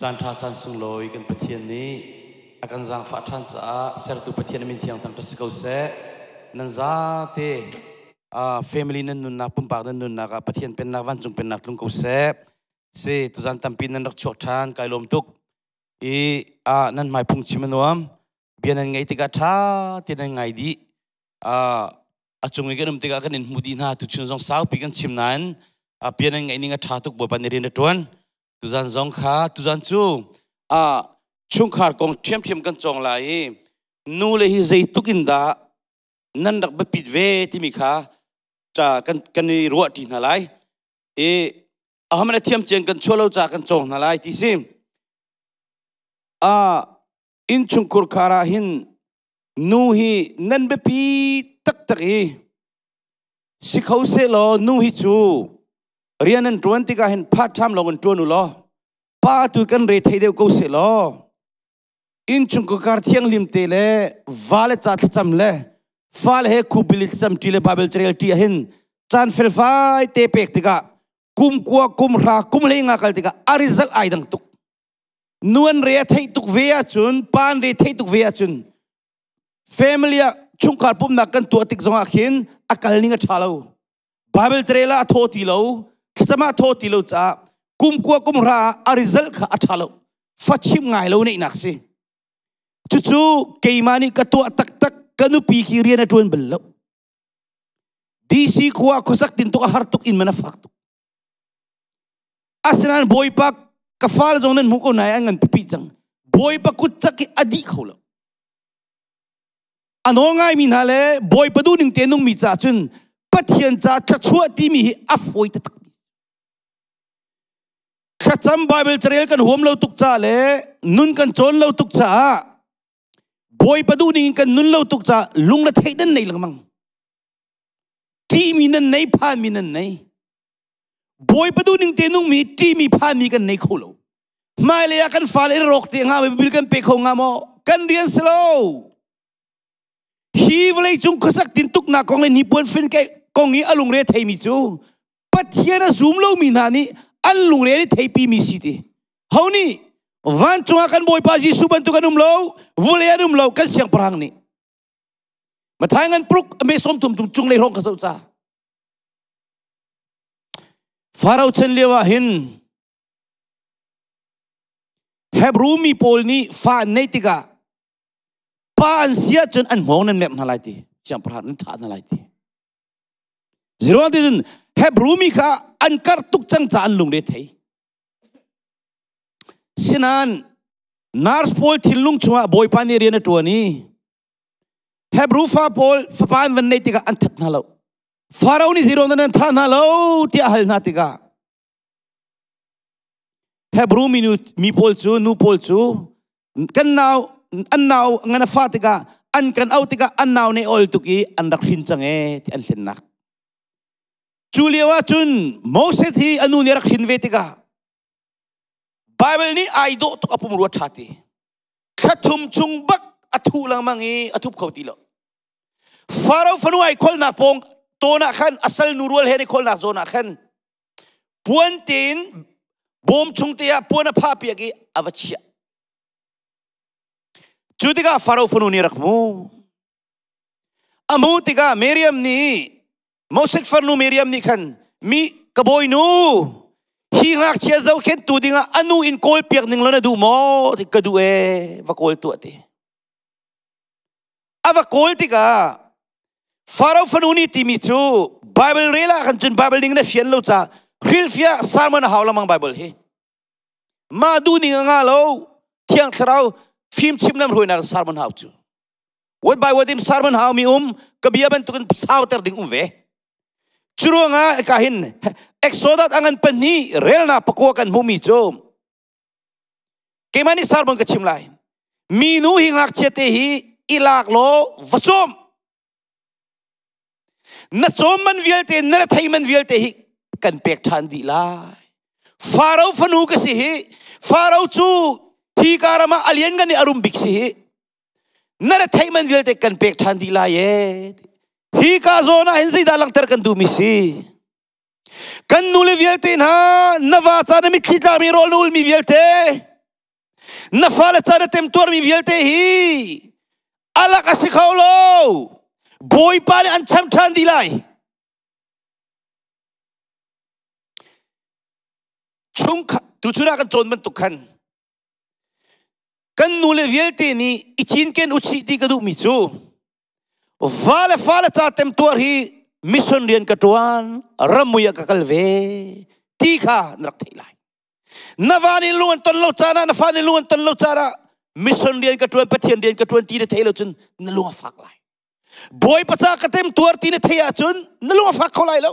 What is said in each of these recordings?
Caan ṭha caan sunglawi kan Pathian nih a kan zaangfah ṭhan caah sertu Pathian a min thiang thangṭhat si ko seh. Nan zate family nan nunnak pumpak nan nunnak ah Pathian pennak vancung pennak tlung ko seh. Si tuzan tampi nan rak chuak ṭhan kai lawm tuk. I nan hmai phung chim a nuam. Bia nan ngaih tikah ṭha te nan ngai dih. A cung i kan um tikah kan in hmu dih hna. Tuchun zong saupi kan chim nain bia nan ngaih ning a ṭha tuk Bawipa nih rian a ṭuan. Tuzan zong kha tuzan cu chungkhar kong ṭhiamṭhiam kan cawng lai i nu le hi zeituk in dah nan rak biapit ve timi kha ca kan kan i ruah ṭi hna lai i ahohmanh a thiam cian kan chuah lo ca kan cawng hna lai ti si. Innchungkhur khar ah hin nu hi nan biapi taktak i si kho sehlaw nu hi cu rian an ṭuan tikah hin part time lawng in ṭuan u law pa tu kan re thei deuh ko sehlaw innchungkhar thianghlim te le va le ca thlacam le fale he khupbil thlacam ṭi le Bible carel ṭi ahhin caan felfai te pek tikah kum kua kum hra kum hlei nga kal tikah a result ai dang tuk. Nu an re a theih tuk ve ahcun, pa an re theih tuk ve ahcun family ah chungkhar pumnak kan tuah tik zongah khin a kal ning a ṭha lo. Bible carel ah a thaw ti lo, thlacam ah a thaw ti lo caah kum kua kum hra ah a result kha a ṭha lo. Fa chim ngai lo neihnak si. Cucu keimah nih ka tuah taktak, ka nupi khi rian a ṭuan bal lo. DC khua khuasak tin tuk a har tuk, inn man a fak tuk. Asinain Bawipa ka fale zong nan hmuh ko nai an ngan pipi cang. Bawipa kut cak hi a dih kho lo. A nawl ngaimi hna le Bawipa duhning te nungmi caah cun Pathian ca thluachuah timi hi a fawi taktak. Thlacam Bible carel kan huam lo tuk ca le nun kan cawn lo tuk caah Bawipa duhning in kan nun lo tuk caah lung le theih nan nei lengmang. Ṭihmi nan nei, phanmi nan nei. Bawipa duhning te nungmi ṭihmi phanmi kan nei kho lo. Hmailei ah kan fale in rawk te hnga bil kan pe kho hnga maw? Kan rian si lo. Hi vawlei cung khuasak tintuknak kong le hnipuan fin kong i a lungre theimi cu Pathian a zum lomi hna nih an lungre an i theipi mi si ti. Ho nih vancung ah kan Bawipa Jesuh bantuk an um lo, vawlei an um lo, kan siangpahrang nih. Mathai ngan pruk ame som tum tum cung lei hrawng ka zoh ca. Farao chan lio ah hin Hebrew mi pawl nih fa an neih tikah pa an si ahcun an hngawng nan merh hna lai ti siangpahrang nan thah hna lai ti. Ziruang ti cun Hebrew mi kha an karh tuk cang ca an lungre thei. Sinan nurse pawl thinlung chungah Bawipa nih rian a ṭuan i Hebrew fa pawl fapa an van neih tikah an that hna lo. Farao nih zeiruang dah nan thah hna lo tiah a hal hna tikah Hebrew minu mi pawl cu nu pawl cu kan nau an nau ngan a fa tikah an kan au tikah an nau nih ol tuk i an rak hrin cang ee ti an hlennak. Cu lio ah cun Moses hi a nu nih a rak hrin ve tikah Bible nih ai dawh tuk a pumrua ṭha ti. Thla thum chung bak a thuh lengmang i a thup kho ti lo. Faro fanu ai kholnak pawng tawn ah khan a sal nu rual he an i kholnak zawn ah khan puan tein bawm chung te ah puan a phah piak i a va chiah. Cu tikah Faro fanu nih rak hmu. A hmuh tikah Miriam nih Moses farnu Miriam nih khan mi ka bawinu hi ngakchia zohkhenhtu dingah a nu in kawl piak ning lo na duh maw ti ka duh ee va kawl tuah ti. A va kawl tikah Faro fanu nih timi cu Bible rel ah khan cun Bible ning na fian lo ca hrilhfiah sermon a hau lengmang Bible hi. Mah duh ning a nga lo Thiang Thlarau fimchim lam hruainak sermon hau cu. Word by word in sermon hau mi um ka bia bantukin sauter ding um ve. Curuangah ka hin Exodus angan pahnih relna pakua kan hmu mi cu keimah nih sermon ka chim lai. Mi nu hi ngakchia te hi ilak law va cawm. Na cawm man vialte na thei man vialte hi kan pek ṭhan dih lai. Faro fanu ka si hi. Faro cu hi ka ram ah a lianngan i a rum bik si hi. Na ra theih man vialte kan pek ṭhan dih lai e. Hi ka zawn ah hin zeidah langhter kan duhmi si? Kan nule vialte hna, na va ca na mitthli tlami rawl na ulmi vialte. Na fale ca na temtuarmi vialte hi alak a si kho lo. Bawipa nih an cham ṭhan dih lai. Chung tuchun ah kan cawn bantuk khan kan nu le vialte nih i cinken uchih ti ka duhmi cu va le fale ca temtuar hi mission rian ka ṭuan ramui ah ka kal ve ti kha na rak theih lai. Na va nih lung an ton lo caan ah na fa nih lung an ton lo caan ah mission rian ka ṭuan Pathian rian ka ṭuan ti na thei lo cun na lung a fak lai. Bawipa ca ka temtuar ti na thei ahcun na lung a fak kho lai lo.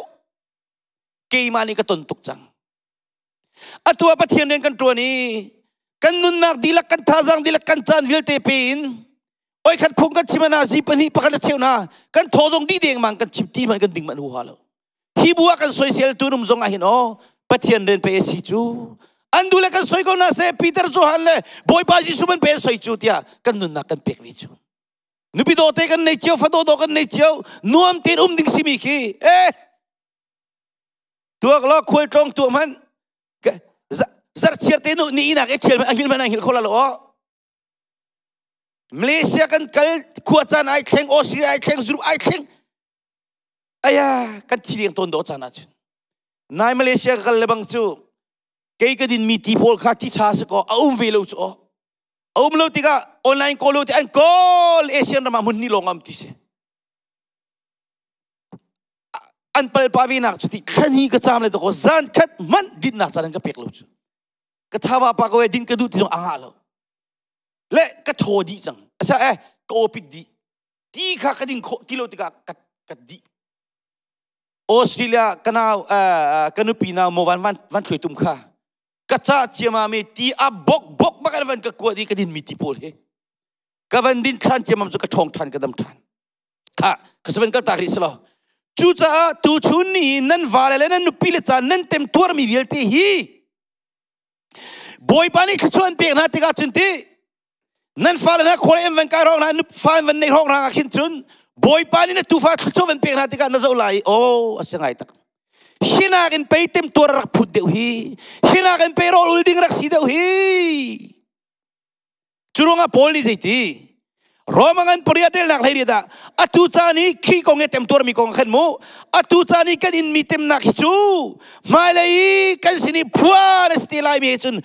Keimah nih ka ton tuk cang. Atu ah Pathian rian kan ṭuan i kan nunnak dihlak kan thazaang dihlak kan caan vialte pe in oi khat phung kan chim na zi pahnih pakhat a cheu na kan thaw zong dih deng mang kan chim ti man kan ding man huha lo. Hi bu ah kan soisel tu num zong ah hin aw Pathian rian pe si cu an du le kan soi ko na se Peter Johan le Bawipa Jesuh man pe soi cu tiah kan nunnak kan pek ve cu. Nupi dawte kan nei cio, fado daw kan nei cio, nuam tein um ding simi khi eh tuak lo khual tlong tu man zarchiar te nu ni inak e thial man ahil man ahil khola lo Malaysia kan kal khua caan ai thleng Australia ai thleng Europe ai thleng aya kan thi deng ton do caan ah cun nai Malaysia ka kal le bang cu kei ka din mi ti pawl kha ti tha se ko a um ve lo chu a um lo tikah online call lo ti an call Asian ram ah hmun ni lawng am ti si an pal pa ve nak cu ti thlan hi ka cham le to ko zan khat man din nak caan ka pek lo cu ka thaba pa ko din ka duh ti zong anga lo le ka thaw di cang asa eh ka opit di ti kha ka ding kho ti lo tikah ka ka di Australia kanau kanupi nau mo van van van thlui tum kha ka ca ciama mi ti a bok bok bak van ka kuat i ka din mi ti pawl he ka van din thlan ciamam cu ka ṭhawng ṭhan ka dam ṭhan kha ka van kal tak rih silo cucaah tu chun ni nan vale le nan nupi le caan nan tem tuar mi vialte hi Bawipa nih thluachuah an pek hna tikah cun ti nan fale hna khual em van kai rawng hna fa van nei rawng rang ah khin cun Bawipa nih na tufa thluachuah van pek hna tikah na zoh lai o a si ngai tak hinak in pei tem tuar rak phut deuh hi hinak in pei rawl ul ding rak si deuh hi cu ruangah Paul nih zeiti Roma ngan pariat relnak hlei dah atu caan i khi kong he temtuar mi kong khan mu atu caan i kan in mi temnak hi cu hmailei i kan sin i phua na si te lai mi he cun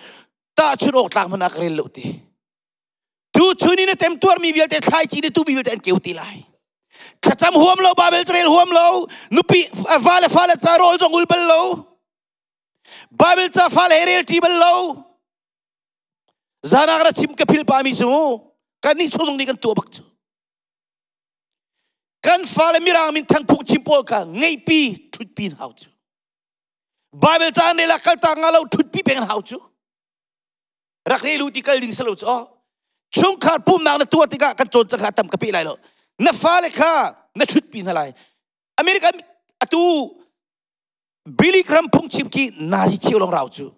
tahchun awk tlak hmanh ah ka rel lo ti tu chun in na temtuar mi vialte thlaici na tu mi vialte an keu ti lai thlacam huam lo Babel rel huam lo nupi va le fa le ca rawl zong ul bal lo Bible ca fa le he rel ṭi bal lo zan ah ra chim ka phil pa mi cu kan nih chung zong nih kan tuah bak cu kan fale mirang min thang phung chim pawl kha ngeihpi ṭhutpi hau cu Bible caan rel ah kaltak nga lo ṭhutpi peng hau cu rak rel u ti kal ding salo cu chungkhar pumnak na tuah tikah kan cawn cang kha tam ka pe lai lo na fale kha na ṭhutpi hna lai America atu Billy Graham phungchim khi nazi cheu long rau cu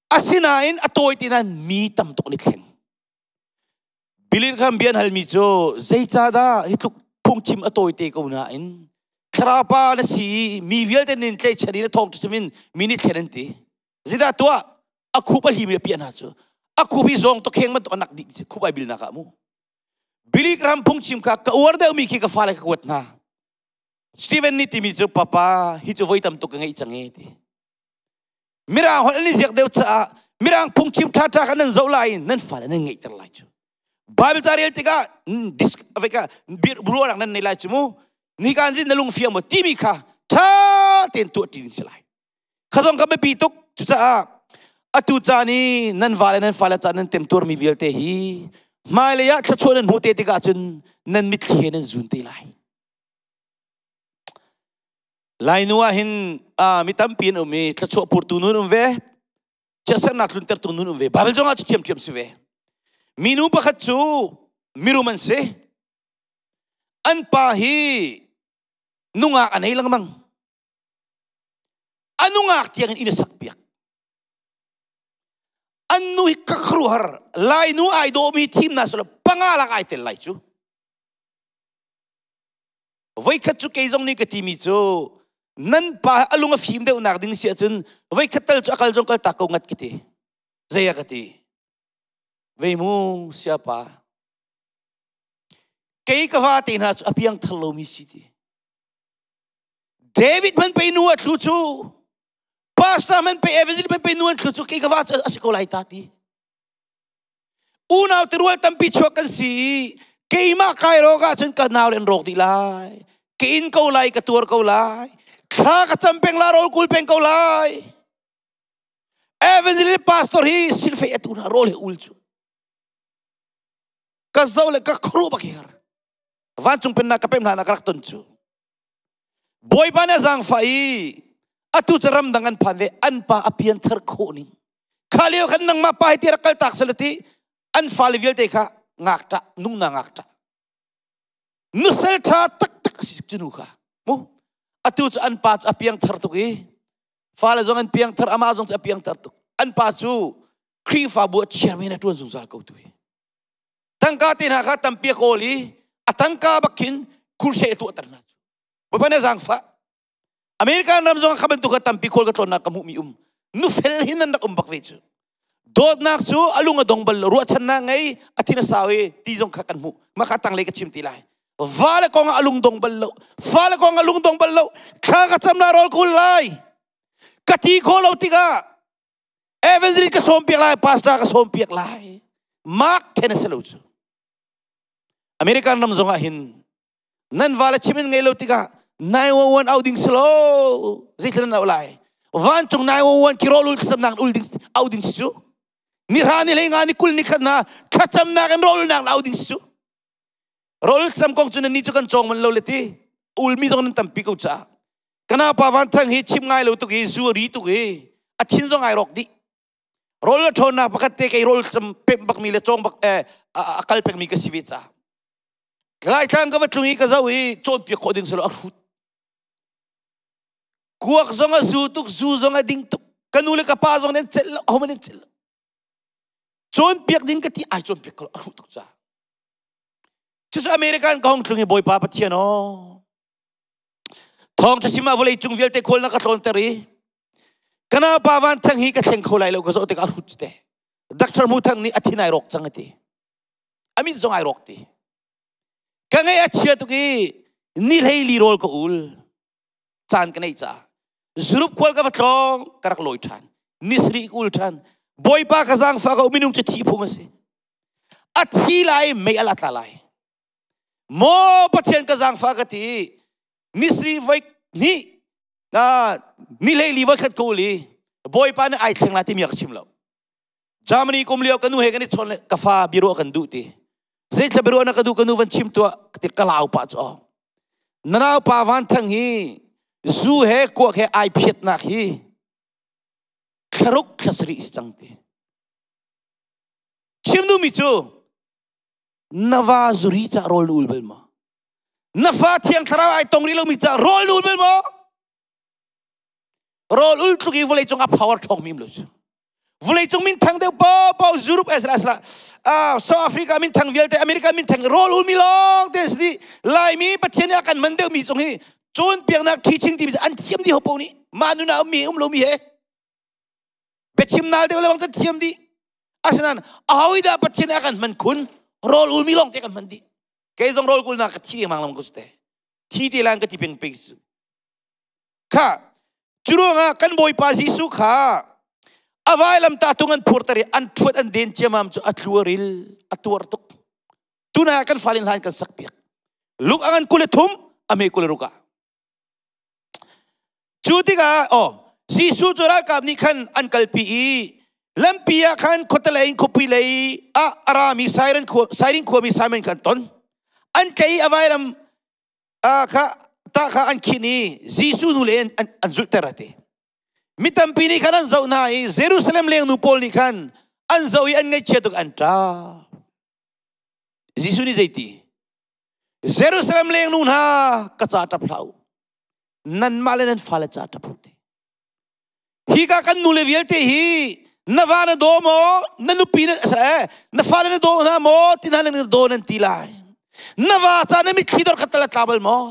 asinain a tawi ti nain mi tam tuk nih thleng Billy Graham bia an halmi cu zeicahdah hi tluk phungchim a tawi te ko nain thlarau pa na si i mi vialte nin tlaihchan in a thawng ṭhisim in mi nih thlen an ti zeidah tuah a khup a hlim i a piah hna cu a khup hi zawng tawkheng bantuk a nak dih khup ai bilnak ah mu Billy Graham phungchim kha ka uar deuhmi khi ka fale ka kuat hna Steven nih timi cu papa hi cu voi tam tuk ka ngeih cang e ti Mirang holh an i ziak deuh caah Mirang phungchim ṭhaṭha kha nan zoh lai nan fale nan ngeihter lai cu. Bible ca rel tikah disk ka ruahnak nan nei lai cu mu. Ni kan zin na lung fiang maw timi kha ṭha tein tuah ṭi ding si lai. Kha zong kha biapi tuk. Cucaah atu caan i nan vale nan fale caan nan temtuarmi vialte hi hmailei ah thluachuah nan hmuh te tikah cun nan mitthli he nan zun te lai. Lainu ah hin mi tampi an um i thluachuah purtu nun um ve, chiatsernak tluntertu nun um ve. Bible zong ah cu ṭhiamṭhiam si ve. Minu pakhat cu mirum an si. An pa hi nungak a nei lengmang. A nungak tiang in inn a sak piak. An nu hi ka khuaruahhar. Lainu ai dawmi thimnak silo panga lak ai tel lai cu. Voikhat cu kei zong nih ka timi cu nan pa a lung a fim deuhnak ding si ahcun voikhat tal cu a kal zong kal tak ko ngat ka ti. Zei a ka ti? Vei mu siapa. Kei ka va te hna cu a piang thar lomi si ti. David man pe nu a thlu cu pastor man pe evangelist man pe nu an thlu cu kei ka va cu a si ko lai ta ti. Unau tirual tampi chuak kan si i keimah kai rawk ahcun ka nau le an rawk dih lai. Ka in ko lai, ka tuar ko lai. Thla ka cam peng la, rawl kul peng ko lai. Evangelist pastor hi silfei atu na rawl he ul cu. Ka zo le ka khru bak her. Vancung pennak ka pem hna na ka rak ton cu. Bawipa nih a zaangfah i atu cu ramdang an phan ve an pa a pianthar khawh ning kha lio khan nangmah pa hi ti rak kal tak sel ti an fale vialte kha ngakṭah nungna ngakṭah nusel ṭha taktak a si cu nu kha mu atu cu an pa cu a piangthar tuk i fale zong an piangthar amah zong cu a piangthar tuk an pa cu Khrihfabu a chairman a ṭuan zungzal ko tu hi tangka te hna kha tampi a kawl i a tangka bak khin crusade a tuahter hna cu Bawipa nih a zaangfah American ram zong kha bantuk kha tampi khawl ka tlawnnak ka hmuhmi um nufel hin an rak um bak ve cu dawtnak cu a lung a dong bal lo ruahchannak ngei a thin a sau i ti zong kha kan hmuh mah kha tanglei ka chim ti lai vale kong ah a lung dong bal lo fale kong ah lung dong bal lo thla ka cam la rawl kul lai ka ti kho lo tikah Evangelist ka sawm piak lai, pastor ka sawm piak lai. Mark then a si lo cu. American ram zong ah hin nan vale chim in ngei lo tikah 911 au ding si lo zeitlin nan au lai vancung 911 khi rawlul thlacamnak ul ding au ding si cu ni hra ni hlei nga ni kul ni khat na thlacamnak in rawlulnak au ding si cu rawlul thlacam kong cu nan ni cu kan cawng man lo le ti ulmi zong nan tampi ko caah Kana pa van thang hi chim ngai lo tuk i zu ri tuk i a thin zong ai rawk dih. Rawl a ṭhawnnak pakhat te kei rawl cam pemh bak mi le cawng bak eh, a kal peng mi ka si ve ca. Laitlang ka va tlung i ka zoh i cawnpiak khawh ding silo a hrut. Kuak zong a zu tuk, zu zong a ding tuk. Ka nu le ka pa zong nan celh lo, ahohmanh nan celh lo. Cawnpiak ding ka ti ai cawnpiak ko a hruh tuk ca. Cucu American ka hong tlung i Bawipa Pathian aw. Thawngṭha chim ah vawlei cung vialte khual na ka tlawnter i ka naupa Van Thang hi ka thleng kho lai lo ka zoh tikah a hrut te. Doctor Mu Thang nih a thin ai rawk cang a ti. A mit zong ai rawk ti. Ka ngaih a chia tuk i ni hlei li rawl ka ul. Caan ka neih caah. Zurup khual ka va tlawng ka rak lawi ṭhan. Ni sarih ka ul ṭhan. Bawipa ka zaangfah ko minung cu thi phung a si. A thi lai mei al a tla lai. Maw Pathian ka zaangfah ka ti nisri voi hnih na ni hleili voi khat ka ul i Bawipa nih ai thleng lai timi a ka chim lo. Germany kum lio ka nu he kan i chawn le ka fa biaruah kan duh ti. Zeithla biaruah na ka duh ka nu van chim tuah ka ti ka lau pah cu aw. Na naupa Van Thang hi zu he kuak he ai phiatnak hi thlaruk thlasarih si cang ti. Chim duhmi cu Na va zuri ca rawl na ul bal maw? Na fa thiang thlarau ai tong rih lomi ca rawl na ul bal maw? Rawl ul tluk i vawlei cung a power ṭhawng mi lo cu. Vawlei cung min thang deuh pau pau Europe as as South Africa min thang vialte America min thang rawl ul mi lawng te si Laimi Pathian nih a kan man deuh mi cung hi cawnpiaknak teaching timi an thiam dih ho po nih mah nun ah ummi um lomi he biachim nal deuh le bang cun thiam dih asinain aho dah Pathian a kan hman khun rawl ulmi lawng te kan hman dih kei zong rawl kulnak ka thi lengmang lam ko te thi te lang ka ti peng peng su kha curuangah kan bawipa Jesuh kha a vailam ta tung an phurter i an thuat an den ciamam cu a tlu a ril a tuar tuk tuna kan falin hlan kan sak piak luk angan kule thum a me kule ruka Cu tikah aw Jesuh cu ralkap nih khan an kalpi i lampi ah khan khuatelei in khuapi lei ah a rami Siren khua Siren khuami Simon kha an ton. An tlaih i a vailam kha tah kha an khin i Jesuh hnu lei an, an zulhter a ti. Mi tampi nih khan an zoh hna i Jerusalem lengnu pawl nih khan an zoh i an ngaihchia tuk an ṭap. Jesuh nih zeiti? Jerusalem lengnu hna ka ca ṭap hlah u. Nanmah le nan fale ca ṭap u ti. Hika kan nule vialte hi na va na daw maw na nupi na eh, na fale na daw hna maw ti hna na daw nan ti lai. Na va ca na mitthli dor khat tal a tla bal maw?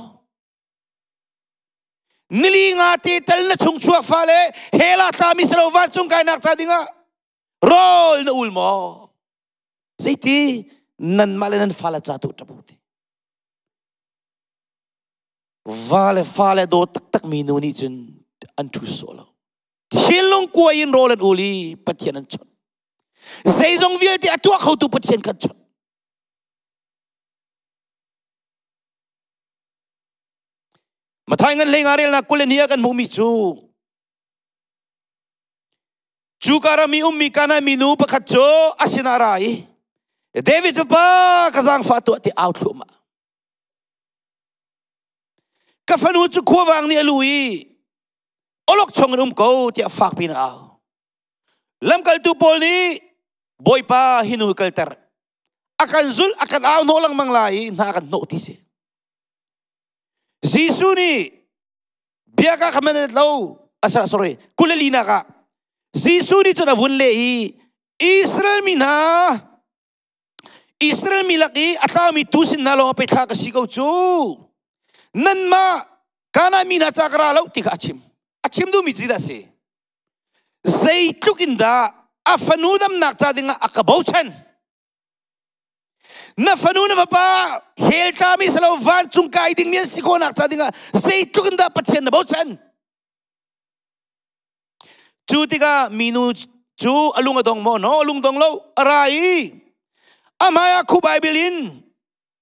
Nili nga te tal na chung chuak fale hela tlami silo vancung kainak ca dingah. Rawl na ul maw? Zeiti nanmah le nan fale ca tu ṭap u ti. Va le fale daw taktak mi nu nih cun an ṭhu sawh lo. Thinlung kuai in rawl an ul i Pathian an chawnh. Zeizong vialte a tuah khotu Pathian kan chawnh. Mathai ngan hlei nga relnak 22 ah kan hmuhmi cu cu kar mi ummi Kana minu pakhat cu a sinah ra i David fapa ka zaangfah tuah ti au thluahmah. Ka fanu cu khuavang nih a lu i olok chong in um ko tiah fak piin a au. Lamkaltu Paul nih Bawipa hi nu kalter a kan zulh a kan au hnawh lengmang lai i hna kan hnawh ti si. Jesuh nih bia ka khaman lo asara sorry 24 nak ah Jesuh nih cun a vun leh i Israel mi hna Israel mi lak i a tlaumi tu sin hna lawng pei thla ka si ko cu nanmah Kana mi hna ca ka ra lo ti kha a chim a chim duhmi cu dah si zeitluk in dah a fanu damnak ca dingah a ka bochan Na fanu na fapa hell tlami salo vancung kai dingmi an si khawhnak ca dingah zeitluk in dah Pathian na bochan? Cu tikah minu cu a lung a dong maw? No, a lung dong lo. A ra i a hmai ah khu Bible in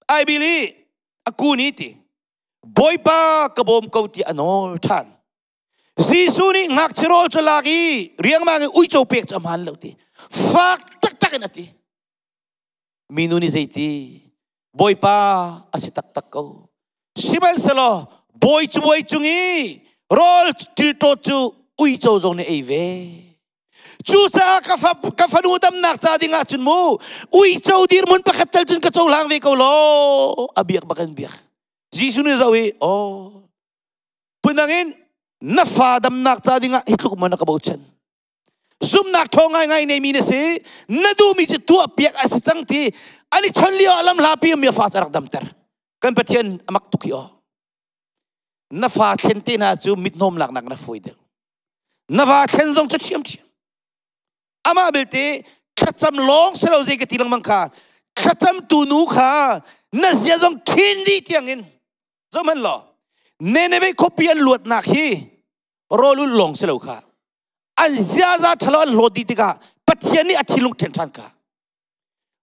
ai bil i a kun i ti Bawipa ka bawm ko ti a nawl ṭhan. Jesuh nih ngakchia rawl cu lak i riangmang in uico pek cu a hmaan lo ti. Fak taktak in a ti. Minu nih zeiti? Bawipa a si taktak ko. Sihmanhsehlaw bawi cu bawi cung i rawl ṭilṭawt cu uico zong nih ei ve. Cucaah ka, fa, ka fanu damnak ca ding ah cun mu uico dirhmun pakhat tal cun ka cohlang ve ko law a biak bak an biak. Jesuh nih zoh i, oh Phundang in na fa damnak ca dingah hi tluk maw na ka bochan. Zumnak ṭhawng ngaingai neimi na si. Na duhmi cu tuah piak a si cang ti an i chon lio ah lamhlapi mi a fa cu a rak damter. Kan Pathian a mak tuk hi aw. Na fa thlen te hna cu mithnawm laknak na fawi deuh. Na va thlen zong cu ṭhiamṭhiam. Amah belte thlacam lawng si lo zei ka ti lengmang kha thlacam tu nu kha na zia zong ṭhin dih tiangin Zohhmanh law, Nineveh khuapi an luatnak hi rawl ulh lawng si lo kha. An ziaza ṭhalo an hlawt dih tikah Pathian nih a thinlung ṭhen ṭhan kha.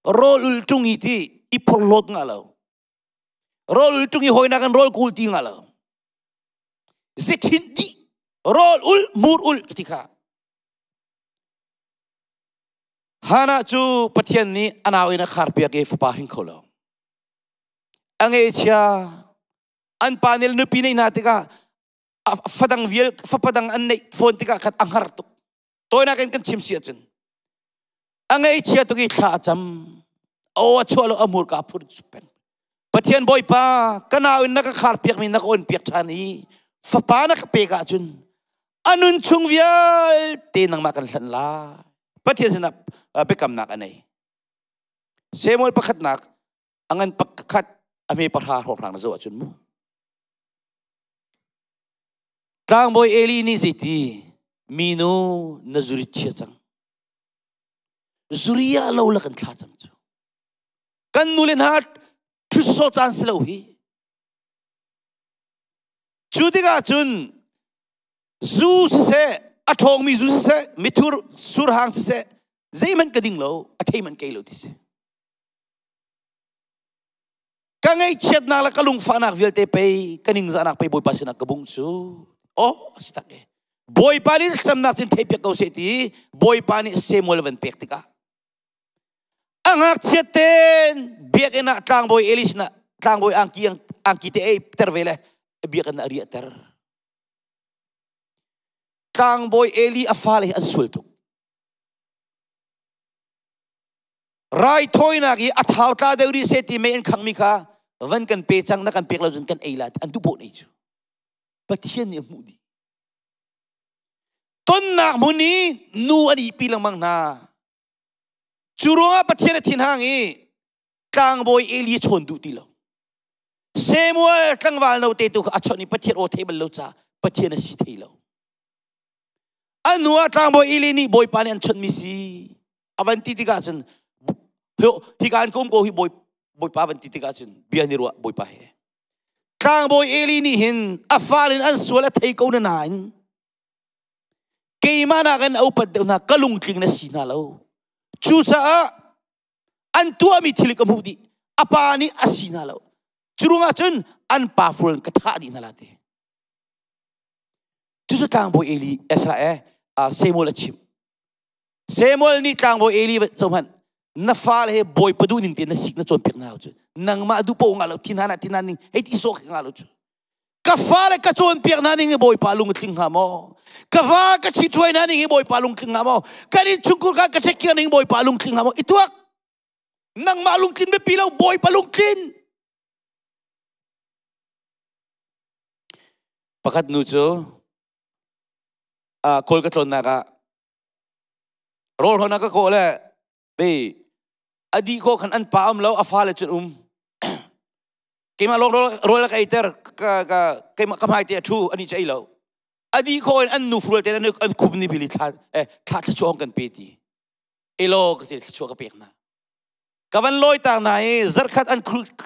Rawl ul ṭung i ti i phorhlawt nga lo. Rawl ul ṭung i hawinak in rawl kul ti nga lo. Zithin dih rawl ul mur ul ti kha. Hannah cu Pathian nih a nau in a kharpiak i fapa hring kho lo. A ngeichia an pa nih nupi neih hna tikah fadang vial fapa dang an neih fawn tikah khan a hngar tuk. Tawinak in kan chim si ahcun a ngeichia tuk i thla a cam. Aw a chuah lo a hmurka a phur peng. Pathian Bawipa ka nau in na ka khar piakmi na ka on piak ṭhan i fapa na ka pek ahcun a nun chung vialte nangmah kan hlanh lai. Pathian sinah biakamnak a nei. Samuel pakhatnak a ngan pakhat a hme pahra hrawnghrang na zoh ahcun mu. Tlangbawi Eli nih zeiti minu na zurit chia cang. Zuria lo la kan thla cam cu. Kan nu le hna thu sawsawh caan si lo hi. Cu tikah cun zu siseh a ṭhawngmi zu siseh mithur surhang siseh zeihmanh ka ding lo a thei man kei lo ti si. Ka ngaihchiatnak le ka lungfahnak vialte pei ka ningzahnak pei Bawipa sinah ka bungh cu. Oh, a si tak e. Bawipa nih thlacamnak cun theihpiak ko seh ti Bawipa nih Samuel van pek tikah a ngakchiat ten biakinn ah tlangbawi Eli sinah tlangbawi angki angki te ei ter ve le biakinn ah a riahter. Tlangbawi Eli a fale hi an sual tuk. Raithawinak i a thau tla deuh rih seh ti mei an khangmi kha van kan pe cang na kan pek lo cun kan ei la an duh ei cu. Pathian nih a hmuh dih. Tonnak hmun i nu an ihpi lengmang hna. Cu ruangah Pathian a thinhang i tlangbawi Eli chawn duh ti lo. Samuel tlangval note tu kha a chawnh i Pathian aw thei bal lo caah Pathian a si thei lo. A hnu ah tlangbawi Eli nih Bawipa nih an chawnhmi si. Avan ti tikah cun hi ka an ka um ko hi bawi bawipa van ti tikah cun bia ni ruah bawipa he. Tlangbawi Eli nih hin a fale in an sual a thei ko na nain keimah nakin a upat deuh hna ka lungtling na si hna lo. Cucaah an tuahmi thil ka hmuh dih. A pa nih a si hna lo. Cu ruangah cun an pa fur in ka thah dih hna la ti. Cucu tlangbawi Eli Ezra e Samuel a chimh. Samuel nih tlangbawi Eli zohhmanh na fale he bawipa duh ning tein na sik na cawnpiak hna cu nangmah duh paoh ngah lo thin hana thin ning hei ti sawk ngah lo cu ka fale ka cawnpiak hna ning hi bawipa lung a tling hnga maw ka va ka ṭhitruai hna ning hi bawipa lung tling hnga maw kan innchungkhur kha ka check ning bawipa lung tling hnga maw i tuak nangmah lungtlin biapi lo bawipa lungtlin pakhat nu cu kawl ka tlawnnak ah rawl hona ka kawh le be adi ko khan an pa um lo a fale cun um keimah lawng rawl ka eiter ka ka keimah ka hmai te a thu ani chu ei lo adi ko in an nu furul te an khum ni bili thla eh thla thla chuang kan pe ti elo ka ti thla chuah ka pek na ka van lawi tak na i zarkhat an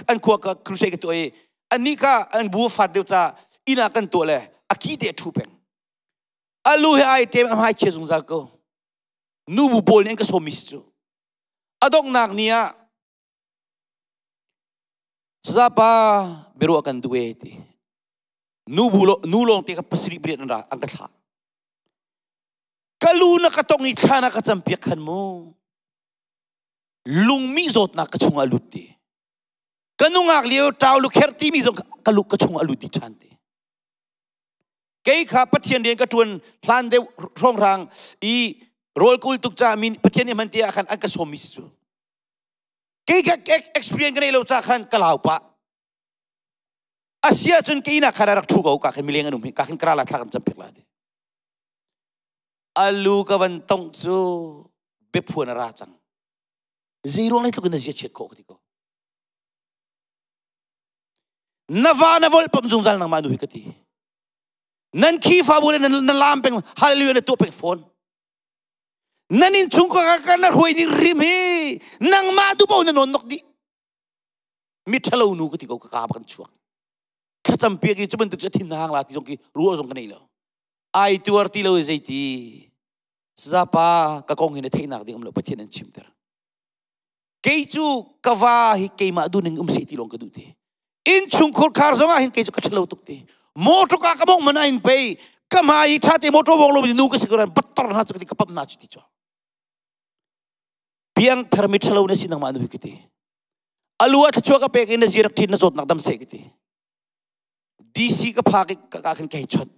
an khua ka crusade ka tuah i ani ka an bu fat deuh ca ina kan tuah le a ki te thu peng alu he ai tem a hmai chia zungzal ko nu bu pawl nih an ka sawm mi si cu a donghnak ni ah sazapa biaruah kan duh e ti nu bu lo nu lawng te ka pasarih pariat an ra an ka thlah ka lu na ka tong i thla na ka campiak khan mu lungmi zawtnak ka chungah lut ti ka nungak lio tau lu kher timi zong ka luk ka chungah lut di ṭhan ti Kei kha Pathian rian ka ṭuan hlan deuh hrawnghrang i rawl kul tuk ca min Pathian nih hman ti ah khan an ka sawm mi si cu. Kei kha experience ka nei lo ca khan ka lau pah. Asia cun kei nak khan a rak ṭhu ko ka khin mileng an um hi ka khin kra la thla kan cam piak la ti. Alu ka van tong cu biaphuan a ra cang. Zei ruang lai tluk in na zia chiat khawh ka ti ko. Na va na volpam zungzal nangmah nu hi ka ti. Nan Khrihfabu le na lam peng hallelujah na tuah peng fawn. Nan inn chung ka ka na hruai ding rim hi nangmah tu paoh na nawn nok dih. Mi ṭhalo nu ka ti ko ka ka kan chuak. Thlacam piak i cu bantuk cu thin hang la ti zong ki ruah zong ka nei lo. Ai tuar ti lo zeiti. Sazapa ka kong hi na theihnak ding um lo Pathian an chimter. Kei cu ka va hi keimah duhning um seh ti lawng ka duh ti. Innchungkhur khar zong ah hin kei cu ka ṭhalo tuk ti. Motor ka ka mong man in pei ka hmai i ṭha te motor wong lo nu ka si ko ran battor na cu ka ti ka pam na cu ti cu. Piang thar mi ṭhalo na si nangmah nu hi ka ti. Alu a thluachuah ka pek in na zirak ṭhin na zawtnak dam seh ka ti. DC ka phak i ka khin ka hei chawnh.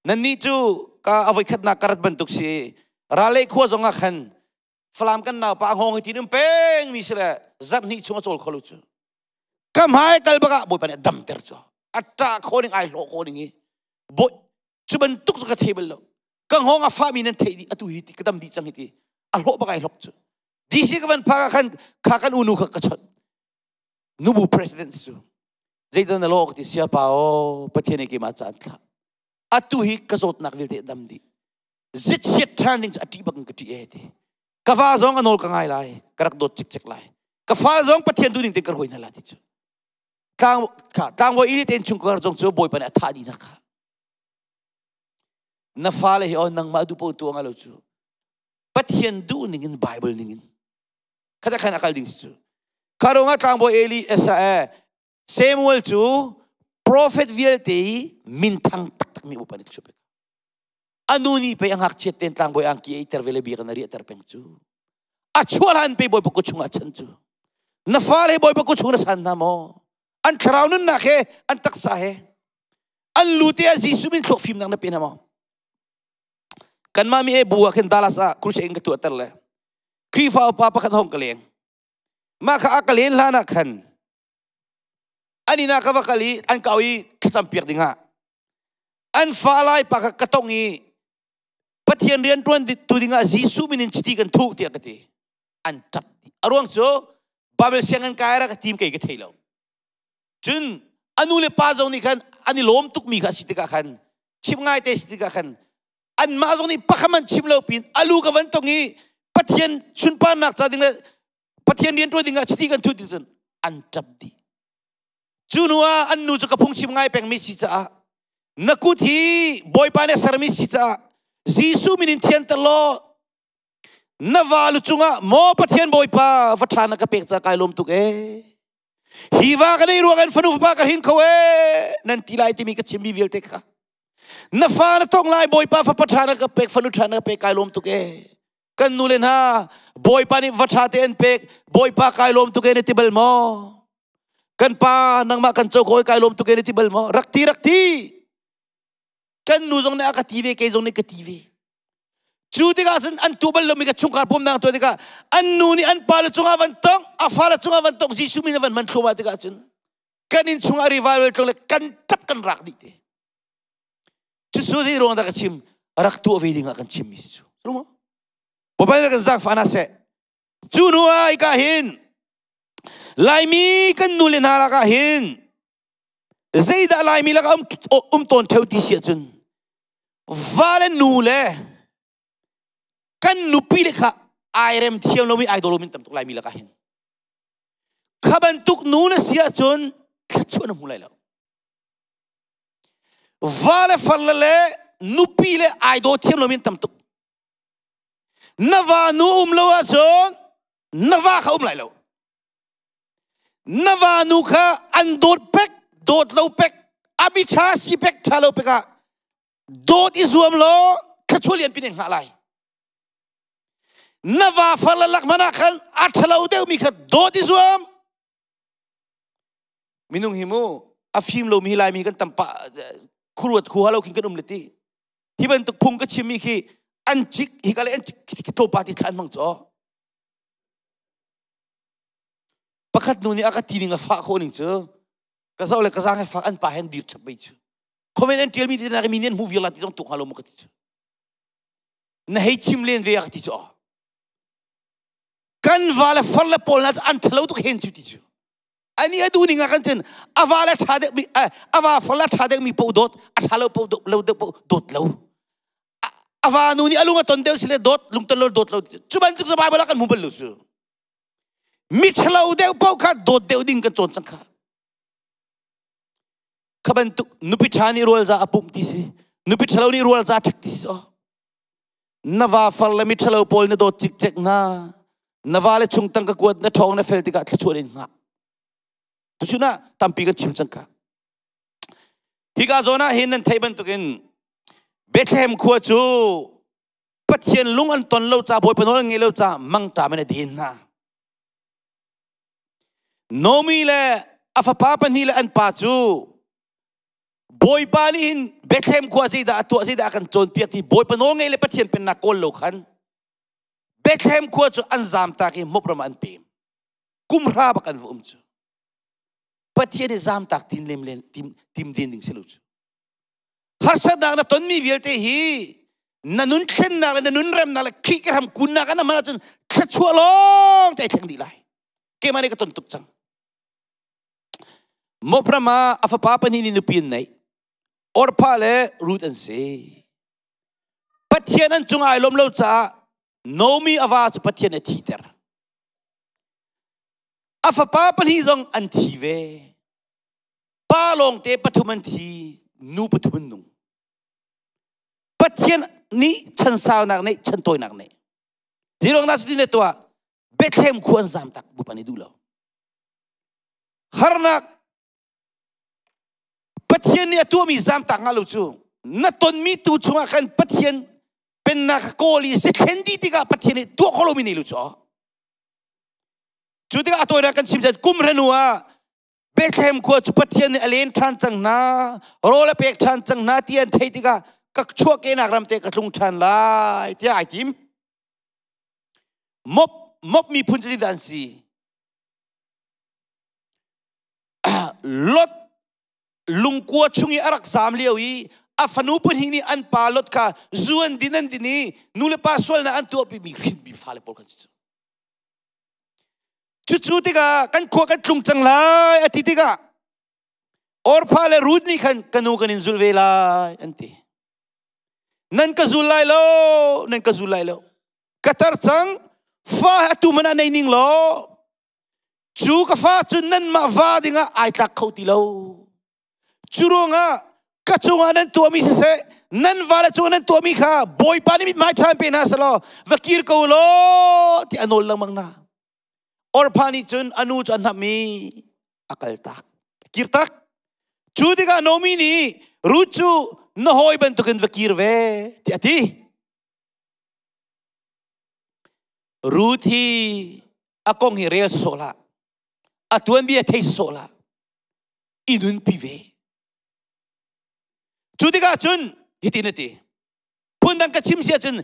Nannih cu ka avoi khatnak ka rat bantuk si ralei khua zong ah khan Falam kan naupa a hngawng hi tin um peng mi si le zarh hnih chung a cawl kho lo cu. Ka hmai kal bak ah Bawipa nih a damter cu. A ṭah kho ning ai hlawh kho ning hi. Bawi cu bantuk cu ka thei bal lo. Ka hngawng a fahmi nan theih dih atu hi ti ka dam dih cang hi ti. A hlawh bak ai hlok cu. DC ka van phak ah khan kha kan unu kha ka chawnh. Nubu president cu. Zeidah na law ka ti siapa aw Pathian nih keimah ca an thlah. Atu hi ka zawtnak vialte dam dih. Zitchiat ṭhan ding cu a ṭih bak in ka ṭih e ti. Ka va zong a nawl ka ngai lai, ka rak dawt cikcek lai. Ka fa zong Pathian duhning tein ka hruai hna la ti cu. Tlang kha tlangbawi Eli te innchungkhar zong cu Bawipa nih a thah dih hna kha. Na fale hi aw nangmah duh paoh tuah nga lo cu. Pathian duhning in Bible ning in. Khata khan a kal ding si cu. Kha ruangah tlangbawi Eli Esa Samuel cu prophet vialte i minthang taktak mi upa nih chuah pek. A nu nih pei a ngakchiat ten tlangbawi angki ei ter ve le biakinn a riahter peng cu. A chuah hlan pei Bawipa kut chungah chan cu. Na fale Bawipa kut chung na san hna maw? An thlarau nunnak he, an taksa he, an lu te ah Jesuh min thluak fimnak na pe hna maw? Kanmah mi e bu ah khin Dallas ah crusade in ka tuahter le Khrihfa upa pakhat hong ka leng. Mah kha a ka len hlan ah khan an inn ah ka va kal i an kau i thlacam piak ding ah an fa lai pa kha ka tong i Pathian rian ṭuan tu dingah Jesuh min in chiti kan thuh tiah ka ti. An ṭap dih. A ruang cu Bible sianginn kai ra ka tim kei ka thei lo. Cun a nu le pa zong nih khan an i lawm tukmi kha a si tikah khan chim ngai te si tikah khan anmah zong nih pakhat man chim lo pin alu ka van tong i Pathian. Pathian sunparnak ca ding le Pathian rian ṭuan ding ah chiti kan thut ti cun an ṭap dih. Cu hnu ah an nu cu ka phungchim ngai pengmi si caah na kut hi Bawipa nih a sermi si caah Jesuh min in thianter law na va lu cungah maw Pathian Bawipa va ṭha na ka pek ca kai lawm tuk ee. Hi va ka nei ruang in fanu fapa ka hring kho ee nan ti lai timi ka chimmi vialte kha na fa na tong lai Bawipa fapa ṭha na ka pek fanu ṭha na ka pek kai lawm tuk ee. Kan nu le hna Bawipa nih va ṭha te an pek Bawipa kai lawm tuk ee na ti bal maw? Kan pa nangmah kan co ko kai lawm tuk ee na ti bal maw? Rak ti rak ti. Kan nu zong nih a ka ti ve kei zong nih ka ti ve. Cu tikah cun an tu bal lomi ka chungkhar pumnak tuah tikah an nu nih an pa le cungah van tong a fa le cungah van tong Jesuh min van hman thluahmah tikah cun kan inn chungah revival tlung le kan tap kan rak dih te. Cucu zei ruang dah ka chim rak tuah ve ding ah kan chim mi si cu. Rumo. Babai kan zaangfah na seh. Cu hnu ah hika hin Laimi kan nu le hna lakah hin zeidah Laimi lakah um tawn theo ti si ahcun va le nu le kan nupi le kha ai rem thiam lomi ai daw lomi tam tuk Laimi lakah hin. Kha bantuk nu na si ahcun thluachuah na hmu lai lo. Va le far le le nupi le ai daw thiam lomi tam tuk. Na va nu um lo ahcun na va kha um lai lo. Na va nu kha an dawt pek, dawt lo pek, abi ṭha si pek, ṭha lo pek ah dawt i zuam law thluachuah lian pin in hngah lai. Na va far le lak hmanh ah khan a ṭhalo deuhmi kha dawt i zuam. Minung hi mu a fim lomi Laimi kan tam pah khuruat khu halo khin kan um le ti. Hi bantuk phung ka chimmi khi an cik hi ka le an cik khi pa ti thla an hmang caw. Pakhat nu nih a ka ti ning a fah khawh ning cu ka zoh le ka zaang he fak an pa hen dir chap bei cu. Comment an tialmi ti na mi nih an hmu vial la ti zong tuk hnga lo mu ka ti cu. Na hei chim len ve a ka ti cu. Kan va le far le pawl na an ṭhalo tuk hen cu ti cu. Ani a duh ning ah kan cun a va le ṭha deuh mi a va far le ṭha deuh mi paoh dawt a ṭha lo paoh lo deuh paoh dawt lo. A va nu nih a lung a ton deuh si le dawt lungton lo dawt lo cu bantuk cu Bible ah kan hmu bal lo cu. Mi ṭhalo deuh paoh kha dawt deuh ding kan cawn cang kha. Kha bantuk nupi ṭha nih rual za a pumh ti si. Nupi ṭhalo nih rual za ṭhek ti si. Na va far le mi ṭhalo pawl na dawt cikcek hna. Na va le chung tang ka kuat na ṭhawng na fel tikah thluachuah in hngah. Tuchun ah tampi kan chim cang ka. Hika zawn ah hin nan theih bantukin Bethlehem khua cu Pathian lung an ton lo ca Bawipa nawl an ngei lo ca mangṭam in a den hna. Nomi le a fapa pahnih le an pa cu Bawipa nih hin Bethlehem khua zeidah a tuah zeidah a kan cawnpiak ti Bawipa nawl ngei le Pathian pennak kawl lo khan Bethlehem khua cu an zamtak i Moab ram ah an pem. Kum hra bak an va um cu. Pathian i zamtak tin lem len tim tim den ding si lo cu. Harsatnak na tonmi vialte hi na nun thlennak le na nun remnak le Khrih ka ram kunnak an hman ahcun thluachuah lawng te thleng dih lai. Keimah nih ka ton tuk cang. Moab ram ah a fapa pahnih nih nupi an neih. Orpah le Ruth an si. Pathian an cung ai lawm lo caah Naomi a va cu Pathian a thiter. A fapa pahnih zong an thi ve. Pa lawngte pathum an thi, nu pathum an nung. Pathian nih chan saunak neih, chan tawinak neih. Zirong na cutin le tuah Bethlehem khua an zam tak bupa nih duh lo. Harnak Pathian nih a tuahmi zamtak nga lo cu na tonmi tu chungah khan Pathian pennak kawl i si thlen dih tikah Pathian nih tuah kho lomi nei lu cu cu tikah a tawinak kan chim chan kum hranu ah Bethlehem khua cu Pathian nih a len ṭhan cang hna rawl a pek ṭhan cang hna ti an theih tikah ka chuahkehnak ram te ka tlung ṭhan lai tiah ai tim Mop mop miphun cu zeidah an si Lot lungkua chung i a rak zaam lio i a fanu pahnih nih an pa Lot kha zu an din an din i nu le pa sualnak an tuahpimi hrinmi fale pawl khan cu. Cucu tikah kan khua kan tlung cang lai a ti tikah Orpha le Ruth nih khan ka nu kan in zul ve lai an ti. Nan ka zul lai lo, nan ka zul lai lo. Ka tar cang. Fa atu man ah nei ning law cu ka fa cu nanmah va dingah ai tlak kho ti lo. Cu ruangah ka cungah nan tuahmi siseh nan vale cungah nan tuahmi kha Bawipa nih mithmai ṭha pe hna selaw va kir ko law ti a nawl lengmang hna. Orpha nih cun a nu cu a hnamh i a kal tak. Kir tak. Cu tikah Naomi nih Ruth cu na hawi bantukin va kir ve ti a ti. Ruth hi a kong hi rel sawsawh hlah. A tuanbia thei sawsawh hlah. I nunpi ve. Cu tikah cun hitin a ti. Phundang ka chim si ahcun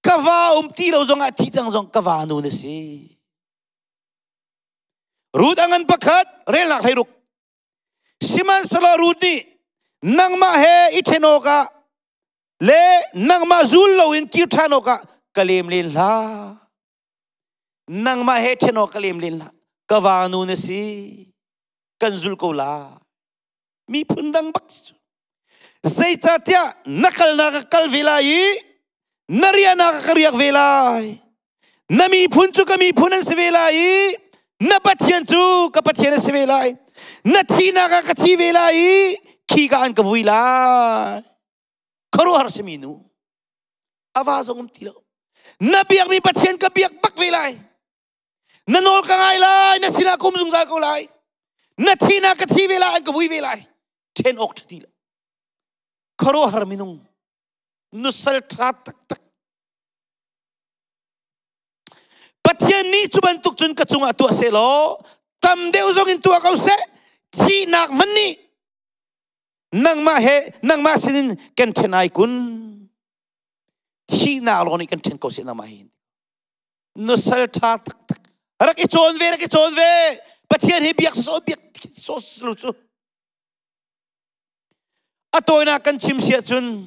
ka va um ti lo zongah thi cang zong ka va nu na si. Ruth a ngan pakhat relnak 16. Sihmanhsehlaw Ruth nih nangmah he i ṭhen awkah le nangmah zul loin kir ṭhan awkah ka lem len hlah. Nangmah he ṭhen awk ka lem len hlah. Ka va nu na si. Kan zul ko la. Miphun dang bak si cu. Zeicahtiah na kalnak ka kal ve lai i na riahnak ka riak ve lai. Na miphun cu ka miphun an si ve lai i na Pathian cu ka Pathian a si ve lai. Na thihnak ah ka thi ve lai i khi ka an ka vui lai. Khuaruahhar simi nu. A va zong um ti lo. Na biakmi Pathian ka biak bak ve lai. Na nawl ka ngai lai, na sinah ka um zungzal ko lai. Na thihnak ka thi ve lai, an ka vui ve lai. Ṭhen awk ṭha ti lo. Khuaruahhar minung. Nusal ṭha taktak. Pathian nih cu bantuk cun ka cungah tuah seh law tam deuh zong in tuah ko seh. Thihnak hmanh nih nangmah he nangmah sinin kan ṭhen ai kun. Thihnak lawng nih kan ṭhen ko seh nangmah he. Nusal ṭha taktak. Rak i cawn ve, rak i cawn ve. Pathian hi biak so biak so lo cu. A tawinak kan chim si ahcun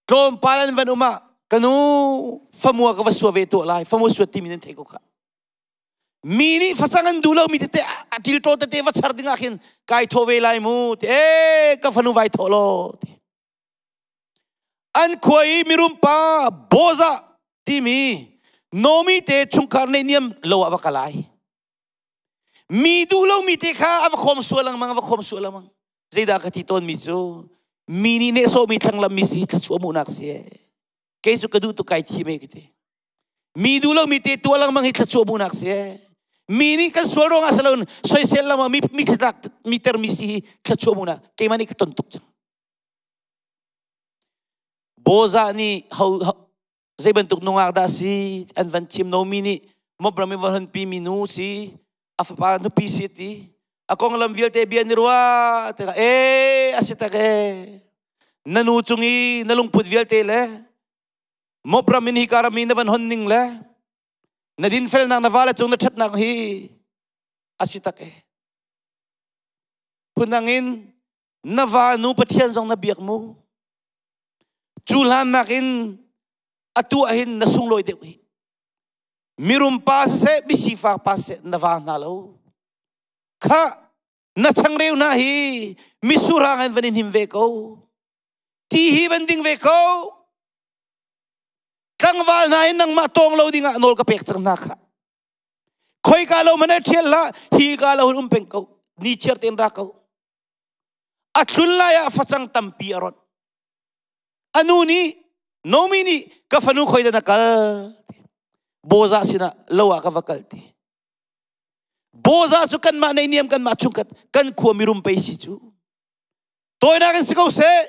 tlawmpal an van um ah ka nu famua ka va sua ve tuah lai. Famua suat timi nan theih ko kha. Mi nih facang an duh lo mi tete a tilṭaw tete va char ding ah khin kai thaw ve lai mu ti e ka fanu vai thaw law ti. An khua i mirum pa Boza timi Nomi te chungkhar neihniam lo ah va kal ai. Mi duh lomi te kha a va khawm sual lengmang, a va khawm sual lengmang. Zeidah ka ti tawnmi cu mi nih nehsawhmi thlanglammi si thluachuah hmuhnak si ee. Kei cu ka duh tuk kai thim ee ka ti. Mi duh lomi te tuah lengmang hi thluachuah hmuhnak si ee. Mi nih kan sual ruangah si loin soisel lengmang mi mi thlatlak mi termi si hi thluachuah hmuhnak keimah nih ka ton tuk cang. Bozah nih ho, ho zei bantuk nungak dah si an van chim Nomi nih Moab ram i va honpi mi nu si a fapa nupi si ti a konglam vialte bia ni rua tikah e a si tak e na nu cung i na lungput vialte le Moab ram in hi ka ram i na van hon ning le na dinfelnak na vale cung na ṭhatnak hi a si tak e phundang in na va nu Pathian zong na biak mu cu hlan nakin atu ah hin na sunglawi deuh hi mirum pa siseh misifak pa siseh na va hna lo kha na changreu hna hi misurang in van in him ve ko ti hi van ding ve ko tlangval hna hin nangmah tawng lo dingah nawl ka pek cang hna kha khoika lo man thial hlah hi ka lo hun um peng ko ni chiar ten ra ko A tlun lai ah facang tampi a rawnh. A nu nih Nomi nih ka fanu khoi dah na kal? Bozah sinah lo ah ka va kal ti. Bozah cu kanmah neihniam kanmah chungkhat kan khua mirum pei si cu. Tawinak in si ko seh.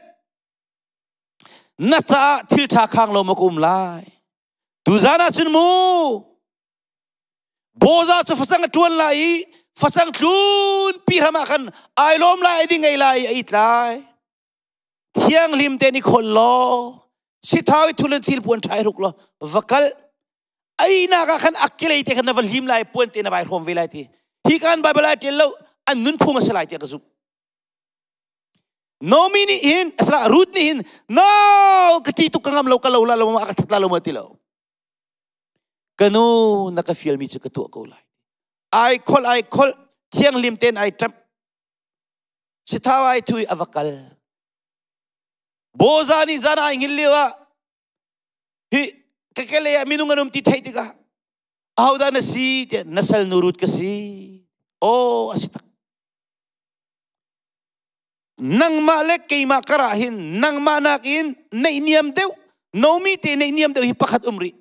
Na caah thil ṭha khang lo maw ka um lai? Tuzan ah cun mu Bawza cu facang a ṭuan lai i facang tlun pi hram ah khan ai lawm lai, ai ding ei lai, a it lai. Thianghlim tein i khol law, sithau i thul in thil puan ṭha i hruk law, va kal. Einak ah khan a kelei te khan na va hlim lai, puan te na vai hrawm ve lai ti. Hi kan Bible ai ṭial lo, an nunphung a si lai tiah ka zumh. Naomi nih hin, asala Ruth nih hin, no, ka ṭi tuk ka ngam lo, ka lo la lo ma, ka that la lo ma ti lo. Ka nu na ka fialmi cu ka tuah ko lai. Ai kholh ai kholh thianghlim tein ai ṭamh. Sithau ai thui a va kal. Boza nih zan ai hngilh lio ah hi ka kele ah minung an um ti theih tikah. Ahodah na si tiah na sal nu Ruth ka si. Aw a si tak. Nangmah le keimah karah hin nangmah nakin neihniam deuh Nomi te neihniam deuh hi pakhat um rih.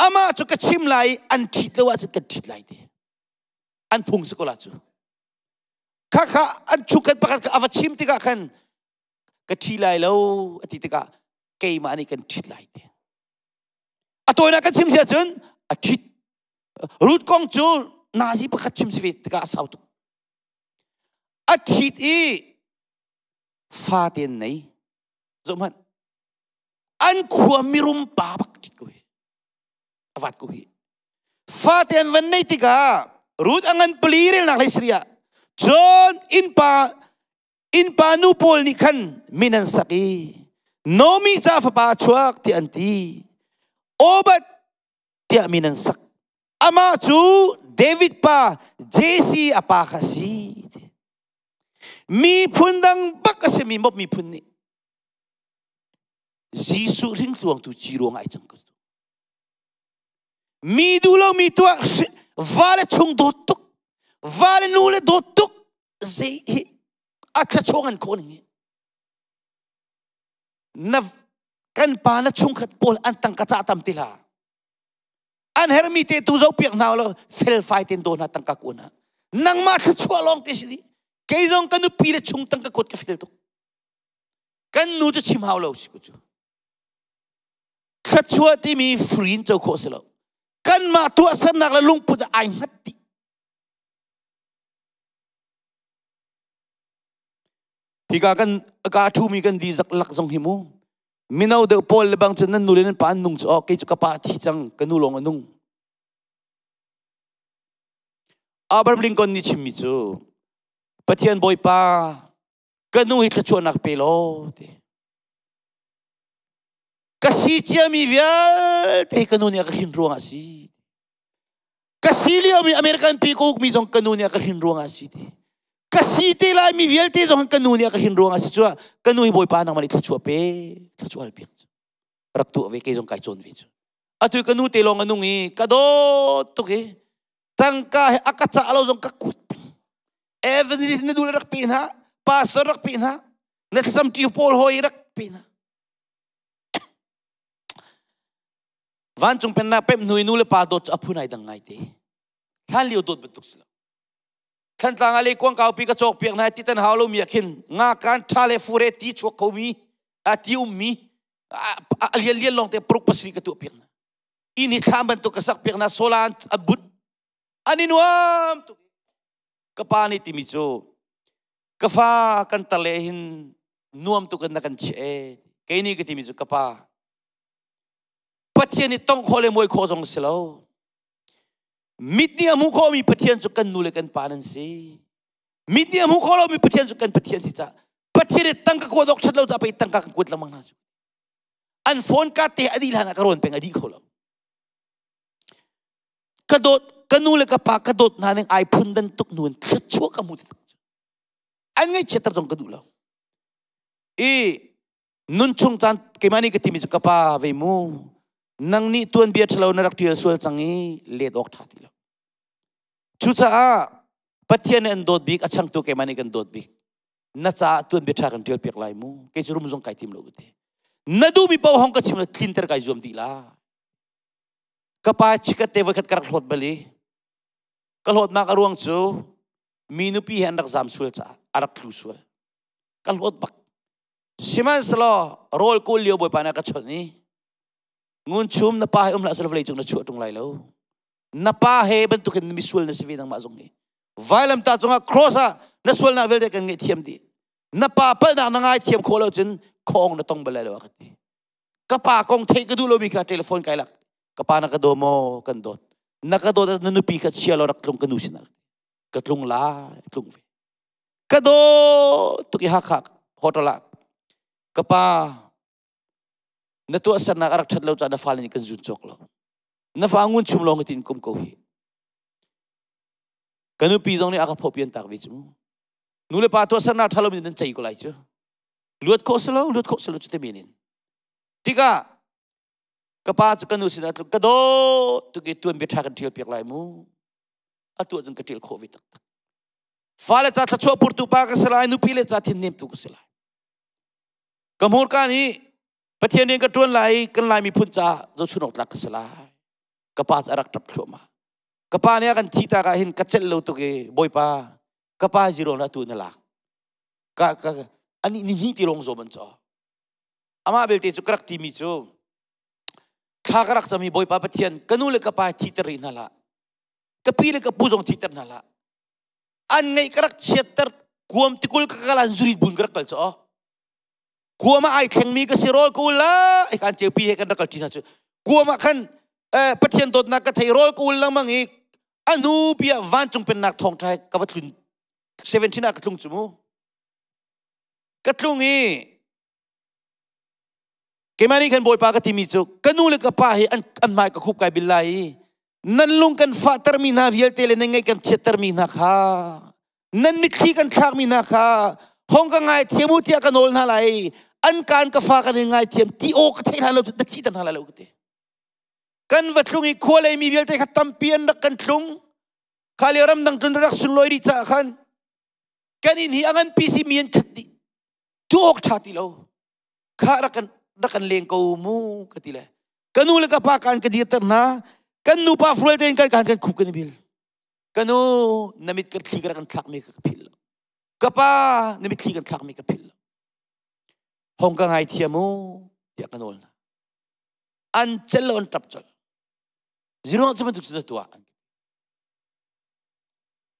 Amah cu ka chim lai an ṭhit lo ahcun kan ṭhit lai te. An phung si ko la cu. Khakha an chukhat pakhat kha a va chim tikah khan ka ṭhi lai lo a ti tikah keimah nih kan ṭhit lai te. A tawinak kan chim si ahcun a ṭhit. Ruth kong cu nazi pakhat chim si ve tikah a sau tuk. A ṭhit i fate an nei. Zohhmanh. An khua mirum pa bak ṭhit ko hi. A vat ko hi. Fate an van nei tikah Ruth a ngan pali relnak hlei sari ah cun innpa innpa nu pawl nih khan min an sak i Nomi ca fapa a chuak tiah an ti. Obad tiah min an sak. Amah cu David pa Jesse a pa kha si. Miphun dang bak a simi mop miphun nih Jesuh hringtluangtu ci ruang ai cang ko. Mi duh lo mi tuah va le chung dawt tuk va le nu le dawt tuk zei hi a thla an khawh ning hi na kan pa na chungkhat pawl an tangka cah tam ti hlah an hermi te tu zo piak hna lo felfai ten do hna tangka ku hna nangmah thluachuah lawng te si di kei zong ka nupi le chung tangka kuat ka fel tuk kan nu cu chim hau lo si ku cu thluachuah timi free in co khawh si lo kanmah tuahsernak le lungput ai hngat ti Hika kan ka ṭhumi kan di zak lak zong hi mu. Mino deuh pawl le bang cun nan nu le nan pa an nung cu oh kei cu ka pa a thi cang ka nu lawng a nung. Abraham Lincoln nih chimmi cu Pathian Bawipa ka nu hi thluachuahnak pe law ti. Ka si ciami vialte hi ka nu nih a ka hrin ruangah a si. Ka si liomi American pi ka ukmi zong ka nu nih a ka hrin ruangah a si ti. Ka si te lai mi vialte zong ka nu nih a ka hrin ruangah a si cu ka nu hi Bawipa nangmah nih thluachuah pe thluachuah hal piak cu. Rak tuah ve kei zong kai cawn ve cu. Atu ka nu te lawng a nung i ka dawt tuk i tangka he a ka cah lo zong ka kut peng. Evangelist na duh le rak pe hna, pastor rak pe hna, na thlacam ṭi pawl hawi rak pe hna. Vancung pennak pemh hnu i nu le pa dawt cu a phun ai dang ngai te. Hlan lio dawt bantuk si lo. Thlantlang ah leikuang kaupi ka cawk piak hna ti tan hau lomi ah khin nga kan tha le fure ti chuak khomi a ti ummi a lian lian lawng te paruk pasarih ka tuah piak hna. Inn hi thlam bantuk ka sak piak hna solar an but an i nuam tuk. Ka pa nih timi cu ka fa kan tale hin nuam tuk in na kan chiah e. Kei nih ka timi cu ka pa Pathian nih tongh khawh le muai khawh zong si lo. Mit nih a hmuh khawhmi Pathian cu kan nu le kan pa nan si. Mit nih a hmuh khawh lomi Pathian cu kan Pathian si cah. Pathian nih tangka kuat awk ṭhat lo cah pei tangka kan kuat lengmang hna cu. An phone card te a dih hlan ah ka rawn peng a dih kho lo. Ka dawt, ka nu le ka pa ka dawt hna ning ai phun dan tuk nu in thluachuah ka hmu ti tak cu. An ngaihchiatter zong ka duh lo. I Nunchung caan keimah nih ka timi cu ka pa ve mu nang nih tuanbia ṭhalo na rak ṭial sual cang i let awk ṭha ti lo. Cucaah Pathian nih an dawt bik a changtu keimah nih kan dawt bik na caah tuanbia ṭha kan ṭial piak lai mu kei cu rum zong kai tim lo ka ti. Na duhmi paoh hong ka chim la tlinter kai zuam dih la. Ka pa chikat te voikhat ka rak hlawt bal i ka hlawtnak a ruang cu mi nupi he an rak zaam sual caah a rak tlu sual. Ka hlawt bak. Sihmanhsehlaw rawl kawl lio Bawipa nih a ka chawnh i ngun chum na pa he um hlah selaw vawlei cung na chuah ṭung lai lo. Na pa he bantukin misual na si ve nangmah zong hi. Vailamtah cungah cross ah na sualnak vialte kan ngaihthiam dih. Na pa palhnak na ngaithiam khawh lo cun khawng na tong bal lai lo a ka ti. Ka pa kong theih ka duh lomi kha telephone kai lak. Ka pa na ka daw maw? Kan dawt. Na ka dawt na nupi kha chia law rak tlung ka nu sinah. Ka tlung lai, tlung ve. Ka dawt tuk i Hakha hotel ah ka pa na tuahsernak a rak ṭhat lo caah na fale nih kan zun cawk lo. Na fa ngun chum lawng tiin kum ko hi. Ka nupi zong nih a ka phopian tak ve cu mu. Nu le pa tuahsernak ṭha lo mi nan cei ko lai cu. Luat khawh si lo, luat khawh si lo cu te men in. Tikah Ka pa cu ka nu sinah tluk ka dawt tuk i tuanbia ṭha kan ṭial piak lai mu. Atu ahcun ka ṭial khawh ve taktak. Fale ca thluachuah purtu pa ka si lai, nupi le ca thinnemtu ka si lai. Ka hmurka nih Pathian rian ka ṭuan lai, kan Lai miphun ca zohchun awk tlak ka si lai. Ka pa cu a rak ṭap thluahmah. Ka pa nih a kan thih tak ah hin ka celh lo tuk i Bawipa, ka pa zero na tu na lak. Ka ka ani ni hnih ti lawng zawm an caw. Amah belte cu ka rak timi cu thla ka rak cam i Bawipa Pathian ka nu le ka pa thihter rih hna hlah. Ka pi le ka pu zong thihter hna hlah. An ngeih ka rak chiatter kuam tikul ka kal an zurit bun ka rak kal caw. Kuam ah ai thlengmi ka si rawl ka ul la ai kan ceupi he kan rak kal ṭi hna cu. Kuam ah khan Pathian dawtnak ka thei rawl ka ul lengmang i a hnu pi ah vancung pennak thawngṭha he ka va tlun 17 ah ka tlung cu mu. Ka tlung i keimah nih khan Bawipa ka timi cu ka nu le ka pa hi an an hmai ka khup kai bil lai i nan lung kan fahtermi hna vialte le nan ngaih kan chiattermi hna kha nan mitthli kan thlakmi hna kha hong ka ngaithiam u tiah ka nawl hna lai an kaan ka fa kan in ngaithiam ti aw ka theih hna lo na thi ter hna lai lo ka ti kan va tlung i khua lei mi vialte kha tampi an rak kan tlung kha lio ramdang tlun rak sunlawi dih caah khan kan inn hi a ngan pi si mi an khat dih tu awk ṭha ti lo kha rak kan rak kan leng ko mu ka ti le ka nu le ka pa kan ka dirter hna kan nu pa fual tein kan kan kan khup kan i bil ka nu na mit kan thli ka rak kan thlak mi ka phil lo ka pa na mit thli kan thlak mi ka phil lo hong ka ngai thiam u tiah ka nawl hna an cel lo an tap col zero cu bantuk cu tuah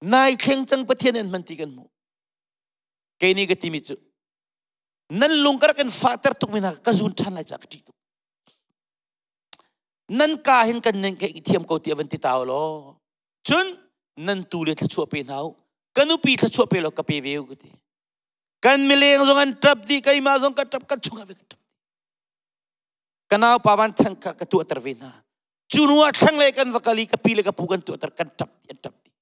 Nai thleng cang Pathian an hman ti kan hmuh. Kei nih ka timi cu nan lung ka rak in fahter tuk mi hna ka zun ṭhan lai caah ka ṭih tuk. Nan ka hin kan nan ka thiam ko ti a van ti ta law. Cun nan tu le thluachuah pe hna u. Ka nupi thluachuah pe law ka pe ve u ka ti. Kan mileng zong an ṭap dih, keimah zong ka ṭap, kan chungah ve ka ṭap. Ka nau pa van thang kha ka tuahter ve hna. Cu hnu ah thlanglei kan va kal i ka pi le ka pu kan tuahter kan ṭap an ṭap dih.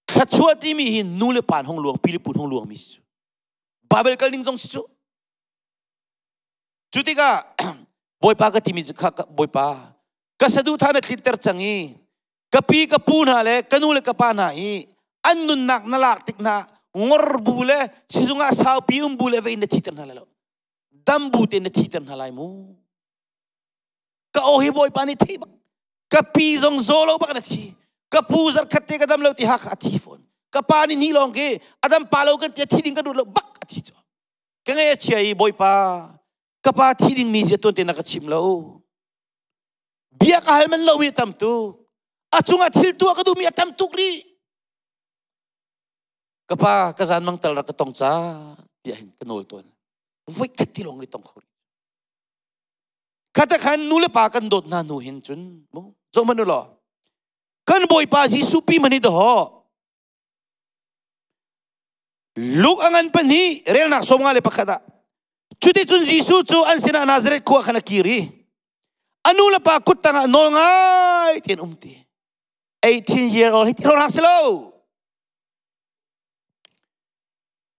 Thluachuah timi hi nu le pa hong luang pi le pu hong luang mi si cu. Bible kal ning zong si cu. Cu tikah Bawipa ka timi cu kha Bawipa ka saduhthah na tlinter cang i ka pi ka pu hna le ka nu le ka pa hna hi an nunnak na lak tik hna ngor bu le sizung ah saupi um bu le vei na thiter hna lai lo dam bu te na thiter hna lai mu ka aw hi bawipa nih thei bak ka pi zong zaw lo bak na thi ka pu zarkhat te ka dam lo ti ha kha a thi fawn ka pa nih ni lawng khi adam pa lo kan ti thi ding ka duh lo bak a thi cho ka ngei a chia i bawipa ka pa thi ding mi zia tuan te na ka chim lo bia ka hal man lo mi tam tuk a cungah thil tuah ka duh mi a tam tuk rih ka pa ka zan mang tal rak ka tong ca tiah hin ka nawl tawn voi khat ti lawng ni tong kho Khata khan nu le pa kan dawt hna hnu hin cun mu zoh hmanh u law kan Bawipa Jesuh pi man hi daw Luke a ngan pahnih relnak 51 ah cuticun Jesuh cu an sinah Nazareth khua khan a kir i a nu le pa kut tangah nawl ngai tein um ti 18 year old hi ti rak si lo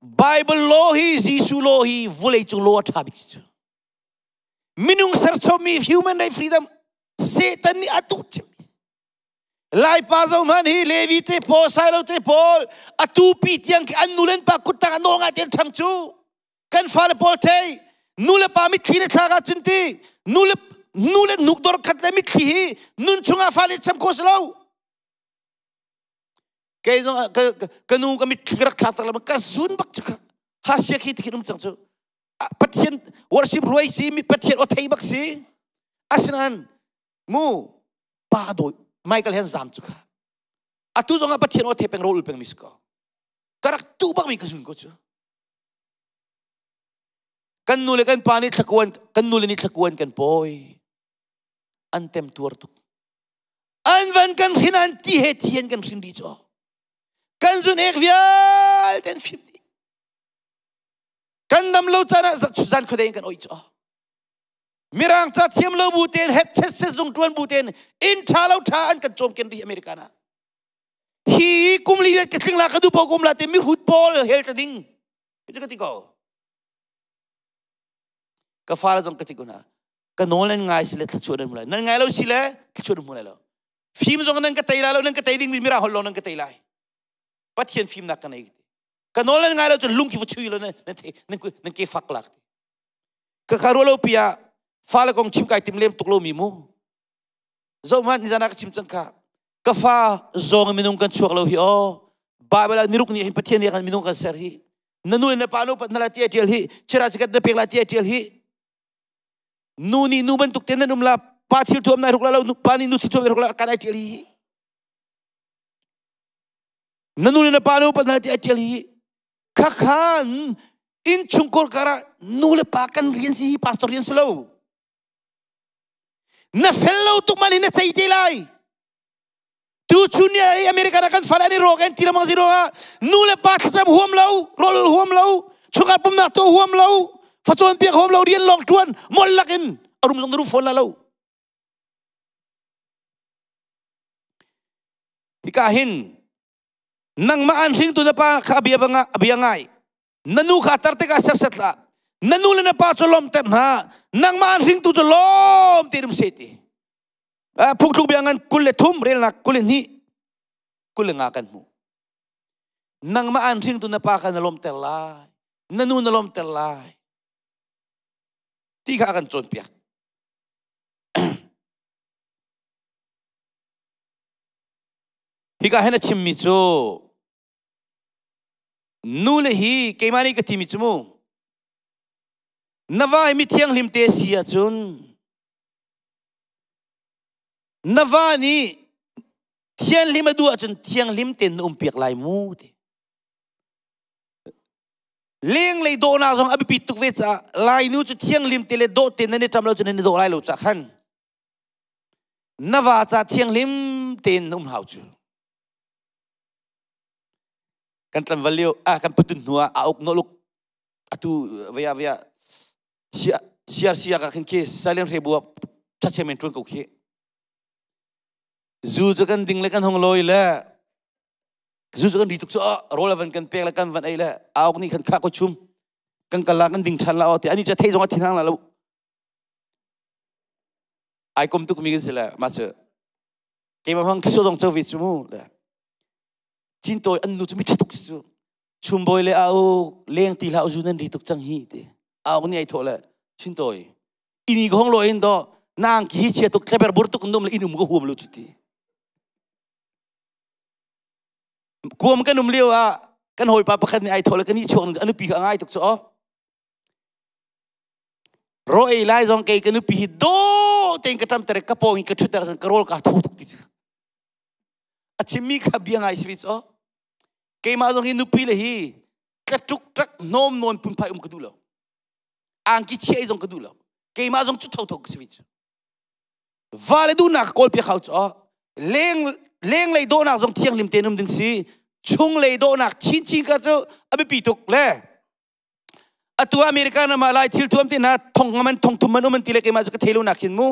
Bible law hi Jesuh law hi vulei cung law a ṭha bik cu minung serchommi human right freedom Satan nih a duh cemmi Laipa zo hman hi Levi te pawl Silo te pawl atu pi tiang khi an nu le pa kut tang nawl ngai ten ṭhang cu kan fale pawl thei nu le pa mitthli le thlak ahcun ti nu le nu le nuk dor khat le mitthli hi nun chungah fale cham kho si lo kei zong ka nu ka mitthli ka rak thlak tak le ka zun bak cu kha ha sia khi tikhin um cang cu Pathian worship ruai si mi Pathian aw thei bak si asinain mu pa dawi Michael hen zam cu kha atu zong ah Pathian aw thei peng ro ul peng mi si ko ka rak tu bak mi ka zun ko cu kan nu le kan pa nih thlakuan kan nu le nih thlakuan kan pawi an tem tuar tuk an van kan hrin an ti he thi an kan hrin dih cu kan zun ek vialte an fim dih Kan dam lo caan ah zan khuadei in kan oih cu. Mirang ca thiam lo bu tein het chet set zung tuan bu tein inn tha lo tha an kan cawm ken rih American ah. Hi kum li ka thling la ka du po kum la te mi hut pawl hel ta ding. Ka ti ko. Ka fa zong ka ti ko na. Ka nawl nan ngai si le thluachuah nan hmu lai. Nan ngai lo si le thluachuah nan hmu lai lo. Fim zong nan ka tei lai lo, nan ka tei ding mi mira holh lawng nan ka tei lai. Pathian fimnak ka nei. Ka nawl nan ngai lo cun lung khi va chui lo nan nan nan ke fak lak. Ka kha rualo pia fale kong chim kai tim lem tuk lo mi mu. Zo hmanh nizan ah ka chim cang kha. Ka fa zawng minung kan chuak lo hi o. Bible ah niruk ni hin Pathian nih kan minung kan ser hi. Na nu le na pa nu pat na la tia tial hi. Chira chikat na pek la tia tial hi. Nu nih nu bantuk te nan um la pa thil thuam nai ruk la lo pa nih nu thil thuam nai ruk la kan ai tial hi. Na nu le na pa nu pat na la tia tial hi. Kha khan in chungkhar kara nu le pa kan rian si hi pastor rian si lo. Na fel lo tuk man in na cei te lai. Tu chun ni ai America na kan fal ani ro kan ti lamang zero ah nu le pa thlacam huam lo, rol huam lo, chungkhar pumnak to huam lo, facawn piak huam lo, rian lawng tuan mol lakin arum zong na rum fawn la lo. Hika hin nangmah an hringtu na pa kha bia bia ngai na nu kha tar tikah serset hlah na nu le na pa cu lawmter hna nangmah an hringtu cu lawm te um se ti phungthluk bia ngan 23 relnak 22 25 kan hmu nangmah an hringtu na pa kha na lawmter lai na nu na lawmter lai ti kha a kan cawnpiak. Hika hin a chimmi cu Nu le hi keimah nih ka timi cu mu na va hi mi thianghlim te si ahcun na va nih thianghlim a duh ahcun thianghlim tein na um piak lai mu ti. Lenglei dawhnak zong a biapi tuk ve caah Lainu cu thianghlim te le dawh te nan i ṭam lo cun nan i dawh lai lo cah khan na va ca thianghlim tein na um hau cu. Kan tlanval lio ah kan patun hnu ah a uk noluk atu vaya vaya sia sia sia ka khin khi silent re bua chache men tuan ko khi zu cu kan ding le kan hong loi le zu cu kan ri tuk cu rawl van kan pek le kan van ei le auk nih khan kha ko chum kan kal la kan ding than la o te ani cha thei zong a thin hang la lo ai kom tuk mi kan si le ma chu keimah hmang khiso zong cho vi chu mu le Cintawi an nu cu mi tuk cu chumbawi le au leng ti hlah u nan ri tuk cang hi ti au ni ai thawh le Cintawi ini gong lo in do nang ki hi chia tuk tleber bur tuk num le inum ko huam lo chu ti kuam kan um lio ah kan hawipa pakhat nih ai thawh le kan i chuak anu pi kha ngai tuk chu o ro ei lai zong kei ka nupi hi do tein ka ṭam ter ka pawng in ka ṭhut ter ka rawl ka tho tuk ti cu a chimmi kha bia ngai si cu keimah zong hi nupi le hi tlatuk ṭak hnawm nawn phunphai um ka duh lo angki chia zong ka duh lo keimah zong cu thotho ka si cu va le duhnak kawl piak hau cu leng lenglei dawhnak zong thianghlim tein um ding si chunglei dawhnak chinchin ka cu a biapi tuk le atu America ram ah lai thil thuam te hna thong ngaman thong thum man um an ti le keimah cu ka thei lo nak hin mu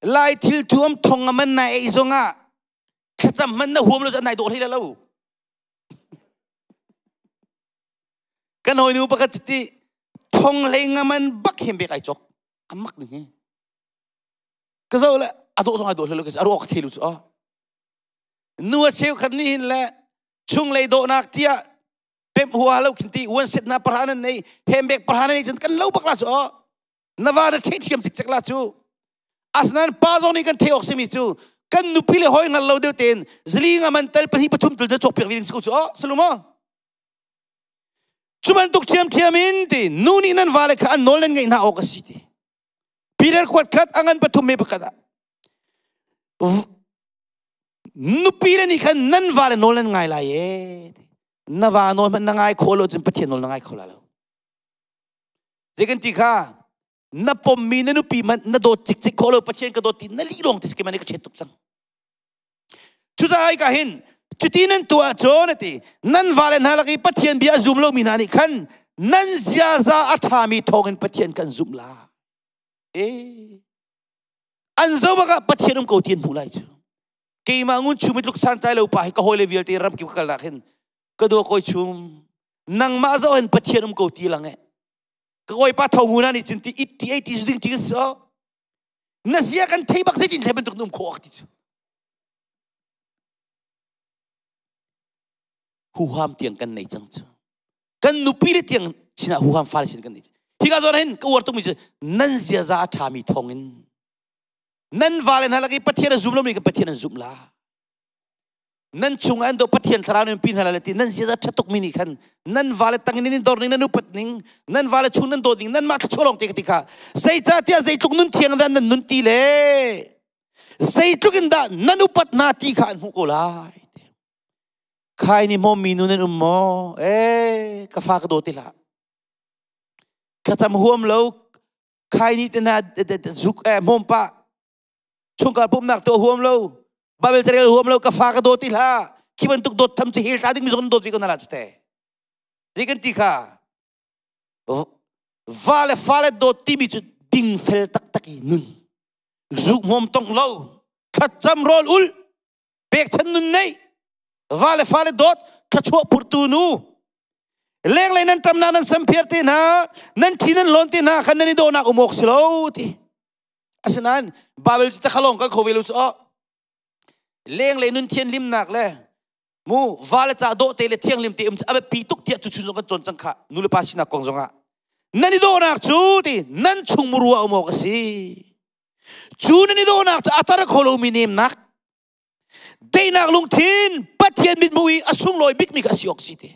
Lai thil thuam thong a man na ei zongah thlacam man na huam lo cu nai dawh hlei lo. Kan hawinu pakhat ti thong hlei ngaman bak hem bek ai chok amak ding hi. Ka zo le a dawh zong ai dawh hlei lo ka aru ka thei lu cu a. Nu a cheu khat ni hin le chung lei dawhnak tiah pem hua lo khin ti uan set na parha nan nei hem bek parha nan nei cun kan lo bak la cu a. Na va na theithiam cikcek la cu. Asinain pa zong nih kan theih awk simi cu kan nupi le hawi ngal lo deuh tein zali nga man tel pahnih pathum tul na cawk piak ding si ko cu oh salum oh cu bantuk thiamthiam in ti nu nih nan vale kha an nawl nan ngeih hna awk a si ti Peter kuat khat a ngan pathum me pakhat ah nupi le nih khan nan vale nawl nan ngai lai e na va nawl hmanh na ngai kho lo cun Pathian nawl na ngai kho la lo Zei kan ti kha na pommi na nupi man na dawt cikcek khawh lo Pathian ka dawt ti na lih lawng ti si man ka ṭhet tuk cang. Cucaah ka hin cuti nan tuah cun ati nan vale hna lak i Pathian bia a zum lomi hna nih khan nan ziaza a ṭhami thawngin Pathian kan zumh la. Eh an zo bak ah Pathian um ko ti an hmuh lai cu. Keimah ngun chum i tluk santlai lo pa hi ka hawile vialte ramkip ka kalnak hin ka dua kawi chum nangmah zoh hin Pathian um ko ti lang eh. Ka kawipa tho nguna nih cun ti it ti ei ti zu ding ti so na zia kan thei bak zeitin hle bantuk num khawh ti cu. Huham tiang kan nei cang cu. Kan nupi le tiang chin ah huham fale sin kan nei. Hi ka zawn hin ka uar tukmi cu nan ziaza a ṭhami thawng in nan vale hna lak i Pathian a zum lomi ka Pathian an zumh la. Nan chung an do Pathian thlarau nih pin hna ti nan ziaza ṭha tukmi nih khan nan vale tangin in dor ning nan upat ning nan vale chung nan dawt ning nan mah thluachuah lawng te ka ti kha zeicahtiah zeitluk nun thiang dah nan nun ti le zeitluk in dah nan upat hna ti kha an hmuh ko lai. Khai ni maw mi nu nan um maw? Eh, ka fa ka daw ti hlah. Thlacam huam lo khai ni te na zuk eh hmawm pa chungkar pumnak to huam lo Bible carel huam lo ka fa ka daw ti hlah. Khi bantuk dawt tham cu hel tla ding mi zong dawt ve ko na la te. Zei kan ti kha va le fa le dawt timi cu ding fel taktak i nun zuk hmawm tong lo thlacam rawl ul pekchan nun nei va le fale dawt thluachuah phurtu nu lenglei nan ṭam na nan samphiar te hna nan ṭhi nan lawn te hna khan nan i dawhnak um awk si lo ti asinain Bible cu takhalong kal kho ve lo cu oh lenglei nun thian limnak le mu va le ca dawh te le thianghlim te um cu a biapi tuk tiah tuchun zong kan cawn cang kha nu le pa sinak kong zongah nan i dawhnak cu ti nan chung muru ah um awk a si cu nan i dawhnak cu a tar kho lomi nemnak Daihnak lungthin Pathian mithmuh i a sunglawi bikmi kha a si awk si ti.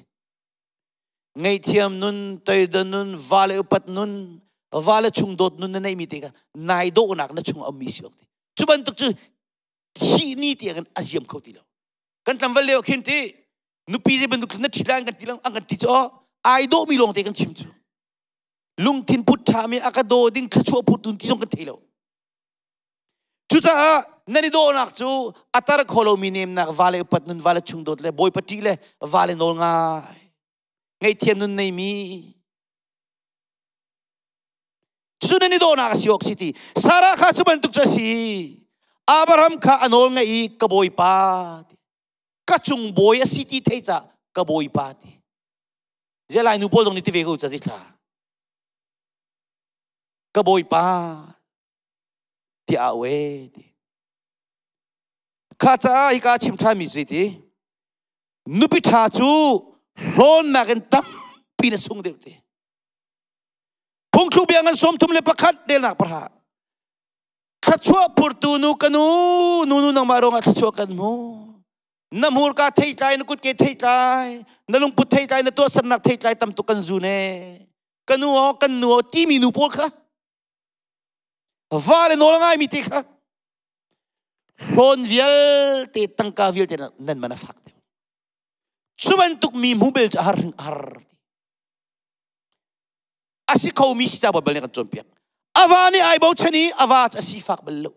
Ngaihthiam nun, toidon nun, vale upat nun, vale chung dawt nun na neimi te kha nai dawhnak na chung a ummi si awk ti. Cu bantuk cu thih ni tiang in a ziam kho ti lo. Kan tlangval lio khin ti nupi zei bantuk na ṭhit lai an kan ti lang an kan ti cu ai dawhmi lawng te kan chim cu. Lungthin put ṭhami a ka daw ding thluachuah put tun ti zong kan thei lo. Cucaah nan i dawhnak cu a tar kho lomi nemnak vale upat nun vale chung dawt le bawipa ṭih le vale nawl ngai ngaihthiam nun neimi cu nan i dawhnak a si awk si ti Sarah kha cu bantuk cu a si Abraham kha a nawl ngaih i ka bawipa ti ka cung bawi a si ti thei ca ka bawipa ti Zia lai nu pawl dong nih ti ve ko ca zithla ka bawipa tiah au e ti kha caah hika chim ṭhanmi si ti nupi ṭha cu hlawnnak in tampi na sung deuh ti phungthluk bia ngan 31 relnak pahra thluachuah phurtu nu ka nu nu nu nangmah ruangah thluachuah kan hmu na hmurka theitlai na kutke theitlai na lungput theitlai na tuahsernak theitlai tam tuk kan zun e ka nu aw kan nu aw timi nu pawl kha va le nawl ngaimi te kha hlawn vialte tangka vialte nan man a fak deuh cu bantuk mi hmu bel cu har har a si kho mi si ca bal nih kan cawnpiak ava nih ai bochan i ava a si fak bal lo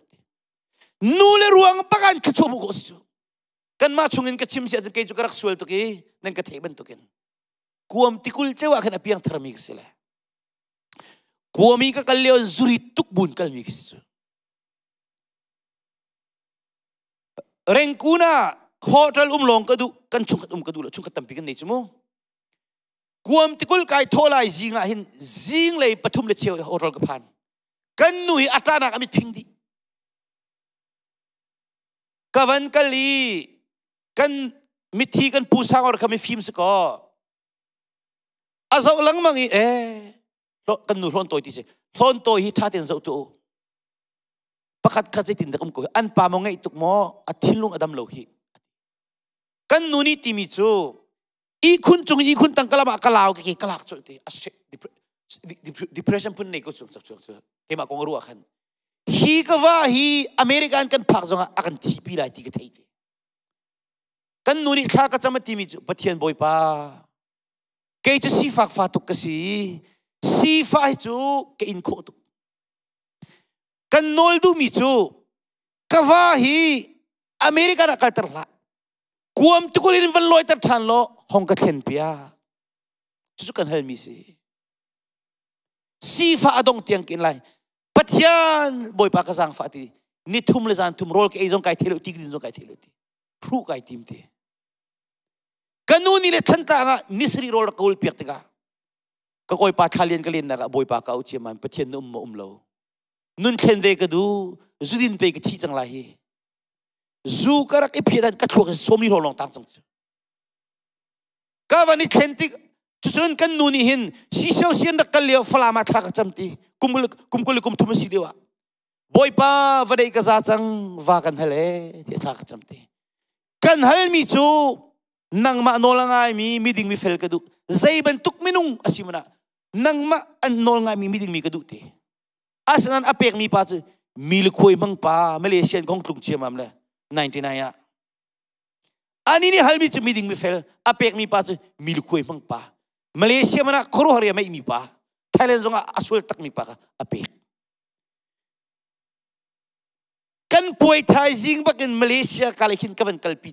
nu le ruang bakan thluachuah mu ko si cu kanmah chungin ka chim si ahcun kei cu ka rak sual tuk i nan ka theih bantukin kuam tikul ceu ah khan a piang tharmi ka si le kuami ka kal lio zuri tuk bun kalmi ka si cu Rengkun ah hotel um lawng ka duh kan chungkhat um ka duh lo chungkhat tampi kan nei cu mu kuam tikul kai thaw lai zing ah hin zing lei pathum le cheu hotel ka phan kan nu hi a ṭahnak a mit phing dih ka van kal i kan mithi kan pu sang or kha mi fim si kaw a zoh lengmang i eh kan nu hlawn tawi ti si hlawn tawi hi ṭha tein zoh tu pakhat khat zeitin dak um ko an pa maw ngeih tuk maw a thinlung a dam lo hi kan nu nih timi cu ihkhun cung ihkhun tang kalam ah ka lau ke ka lak colh ti a depression phun nei ko cu cu keimah kong ruah khan hi ka va hi American kan phak zongah a kan thipi lai ti ka thei ti Kan nu nih thla ka cam a timi cu Pathian Bawipa kei cu sifak fa tuk ka si sifah hi cu ka in khawh tuk kan nawl duhmi cu ka va hi America ah kalter hlah kuam tukul in van lawiter ṭhan law hong ka thlen piak cucu kan halmi si sifah a dong tiang kin lai Pathian Bawipa ka zaangfah ti ni thum le zan thum rawl ka ei zong kai thei lo ti din zong kai thei lo ti hruh kai tim ti ka nu ni le thantlang ah nisari rawl rak ka ul piak tikah. Ka kawipa thlalian ka lennak ah Bawipa ka auh ciammam Pathian na um maw um lo. Nun thlen ve ka du zudin pe ka thi cang lai hi. Zu ka rak i phiat ka thluak sawmi ro long tang cang cu. Ka van i thlen tik cucun kan nu nih hin sisio sian rak kal lio Falam ah thla ka cam ti kum kum kul kum thum si lio ah Bawipa va dei ka za cang va kan hal e ti thla ka cam ti. Kan halmi cu nangmah nawl a ngaimi miding mi fel ka duh. Zei bantuk minung a si mana nangmah an nawl ngaimi miding mi ka duh ti. Asinain a pekmi pa cu mi le khuai hmang pa Malaysian kong tlung ciamam le 99 ah. Ani nih halmi cu miding mi fel a pekmi pa cu mi le khuai hmang pa Malaysia mana khuaruahar ya meimi pa Thailand zongah a sual takmi pa kha a pek. Kan puai thaizing bakin Malaysia ka le khin ka van kalpi.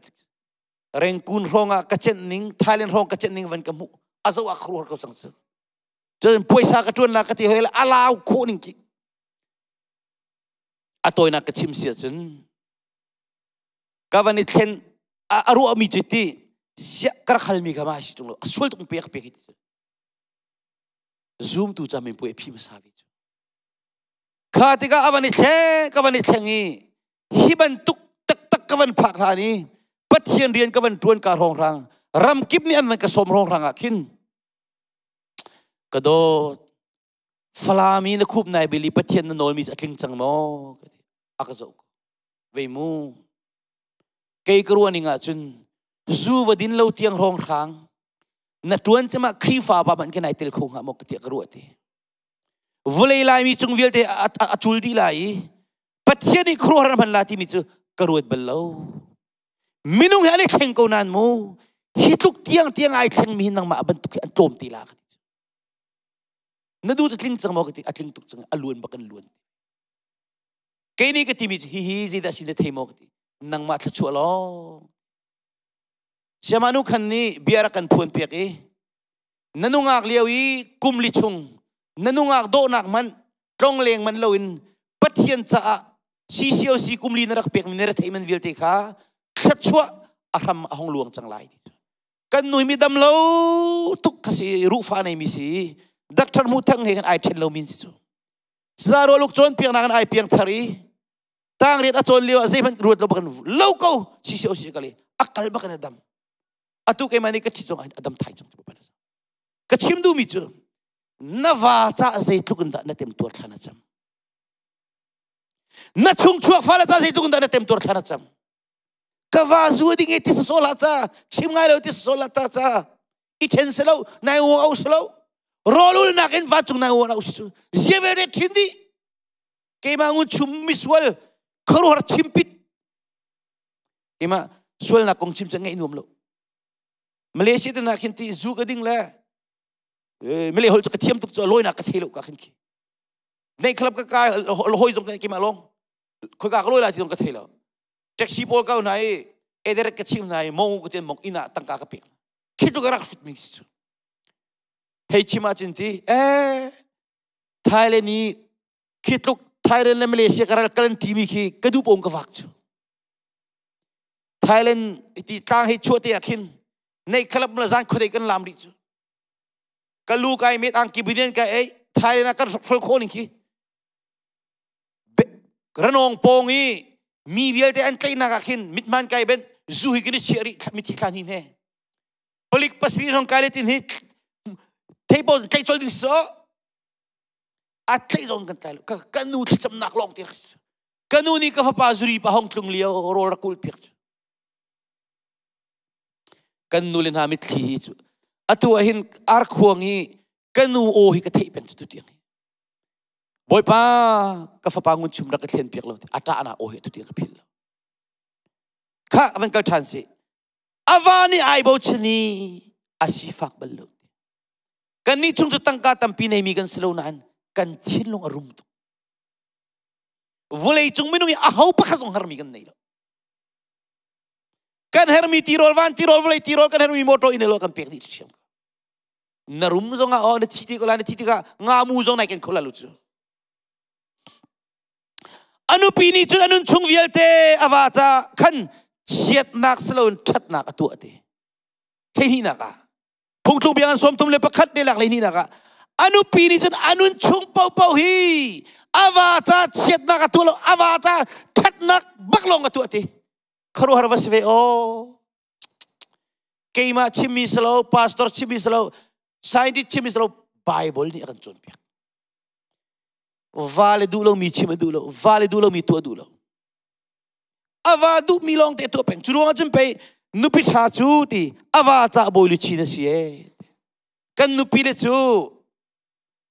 Rengkun hrawng ah ka cenh ning, Thailand hrawng ka cenh ning van ka hmuh. A zo ah khuaruahar ko cang cu. Cun puaisa ka ṭuan la ka ti hoi la alau khawh ning ki. A tawinak ka chim si ahcun ka van i thlen a ruahmi cu ti siah ka rak halmi kha ma si ṭung lo a sual tuk pek pek ti zoom tu ca min puai phi hmasa ve cu Kha tikah a van i thleng, ka van i thleng i hi bantuk taktak ka van phak hlan i Pathian rian ka van ṭuan ka hrawnghrang ramkip nih an van ka sawm hrawnghrang ah khin ka dawt Falami na khup nai bili Pathian na nawlmi cu a tling cang maw ka ti a ka zoh ko vei mu kei ka ruah ning ah cun zu va din lo tiang hrawnghrang na ṭuan cema Khrihfa pa man ke nai tel kho hnga maw ka ti ka ruah ti Vawlei Laimi cung vialte a cul dih lai i Pathian nih khuaruahhar a hman la timi cu ka ruat bal lo. Minung hi an i thleng ko nain mu hi tluk tiang tiang ai thlengmi hi nangmah bantuk hi an tlawm ti la ka ti. Na duh cu tling cang maw ka ti a tling tuk cang a luan bak an luan. Kei nih ka timi cu hihi zeidah si na thei maw ka ti. Nangmah thluachuah lawng. Siamanu khan nih bia rak kan phuan piak i na nungak lio i kum li chung na nungak dawhnak hmanh tlongleng man loin Pathian caah CCOC kum li na rak pekmi na rethei man vialte kha thluachuah a hram a hong luang cang lai ti kan nui mi dam lo tuk kha si ruhfa nei mi si doctor mu thang he kan ai then lo min si cu Zaro luk cawn piak nak ai piang thar i tang riat a cawn lio ah zeihmanh ruat lo bakan lo ko CCOC kali akal bakan a dam Atu keimah nih ka ṭhit zong a dam thai cang Ka chim duhmi cu na va ca zeitluk in dah na temtuar thla na cam. Na chungchuak fale ca zeitluk in dah na temtuar thla na cam. Ka va zu ding i ti saw la ca chim ngai lo ti saw la ta ca i ṭhen se lo nai u au se lo rawlul nakin va cung nai u au su zia vialte ṭhin dih keimah ngun chum misual khuaruahhar chimpit Keimah sualnak kong chim cu ngaih nuam lo. Malaysia te na khin ti zu ka ding le Malay hol cu ka thiam tuk cu lawinak ka thei lo ka khin khi. Nei club ka kai hoi zong ka keimah long. Khoi ka ka lawi lai ti zong ka thei lo. Taxi pawl ka hna i ederek ka chim hna i mong ka tian mong inn ah tangka ka pek. Khi tu ka rak hrut mi si cu. Hei chim ah cun ti eh Thailand i khi tluk Thailand le Malaysia ka ral kalan timi khi ka duh pong ka vak cu. Thailand ti tlang hei chuah te ah khin nei khalap la zan khuadei kan lam rih cu ka lu kai met angki bunian ka ei Thailand ah kan hrokhrol kho ning khi ranong pong i mi vialte an tlaihnak ah khin mitman kai ben zu hi kan i chiah rih mithi thla ni hne palik pasri rong kai le tin hi theipawl tlaih chol ding so a tlaih zong kan tlai lo ka nu thlacamnak lawng te Ka nu nih ka fapa zuri pa hong tlung lio rawl rak kul piak cu. Kan nu le hna mitthli hi cu atu ah hin arkhuang hi ka nu aw hi ka theih peng cu tu tiang hi. Bawipa ka fapa ngun chum rak ka thlen piak lo a ṭahnak aw hi atu tiang ka philh lo. Kha van kal ṭhan si. Ava nih ai bochan i a sifak bal lo. Kannih chung cu tangka tampi neimi kan si lo nain kan thinlung a rum tuk. Vawlei cung minung i aho pakhat zong hermi kan nei lo. Kan hermi tirawl van tirawl vawlei tirawl kan hermi motor in lo kan pek dih thiam. Na rum zong ah oh na thi ti ko la na thi tikah ngamu zong nai ken kho la lu cu. Anupi nih cun anun chung vialte ava ca khan chiatnak siloin ṭhatnak a tuah te. Theihnihnak ah phungthluk bia an 31 le lak 12 nak ah. Anupi nih cun anun chung paohpaoh hi ava ca chiatnak a tuah lo, ava ca ṭhatnak bak lawng a tuah ti. Khuaruahhar va si ve aw. Keimah chimmi si lo, pastor chimmi si lo, scientist chimmi si lo, Bible nih a kan cawnpiak. Va le duh lomi chim a duh lo, va le duh lomi tuah duh lo. Ava duhmi lawng te tuah peng. Cu ruangah cun pei nupi ṭha cu ti ava ca bawi luchin a si ee. Kan nupi le cu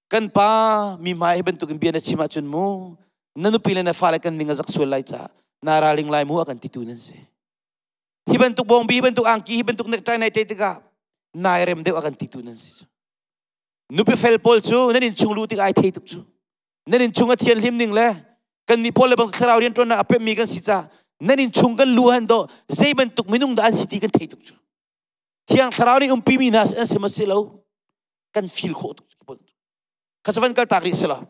kan pa mi hmai hi bantukin bia na chim ahcun mu na nupi le na fale kan ning a zak sual lai caah naa ralring lai mu a kan titu nan si. Hi bantuk bawngbi, hi bantuk angki, hi bantuk necktie nai ṭe tikah nai rem deuh a kan titu nan si. Nupi fel pawl cu nan innchung luh tikah ai thei tuk cu. Nan innchung a thianhlim ning le kan nih pawl le bang thlarau rianṭuannak a pemmi kan si caah nan innchung kan luh han dawh zei bantuk minung dah an si ti kan thei tuk cu. Thiang thlarau nih umpimi hna an si maw si lo kan feel khawh tuk kha cu van kal tak rih sila.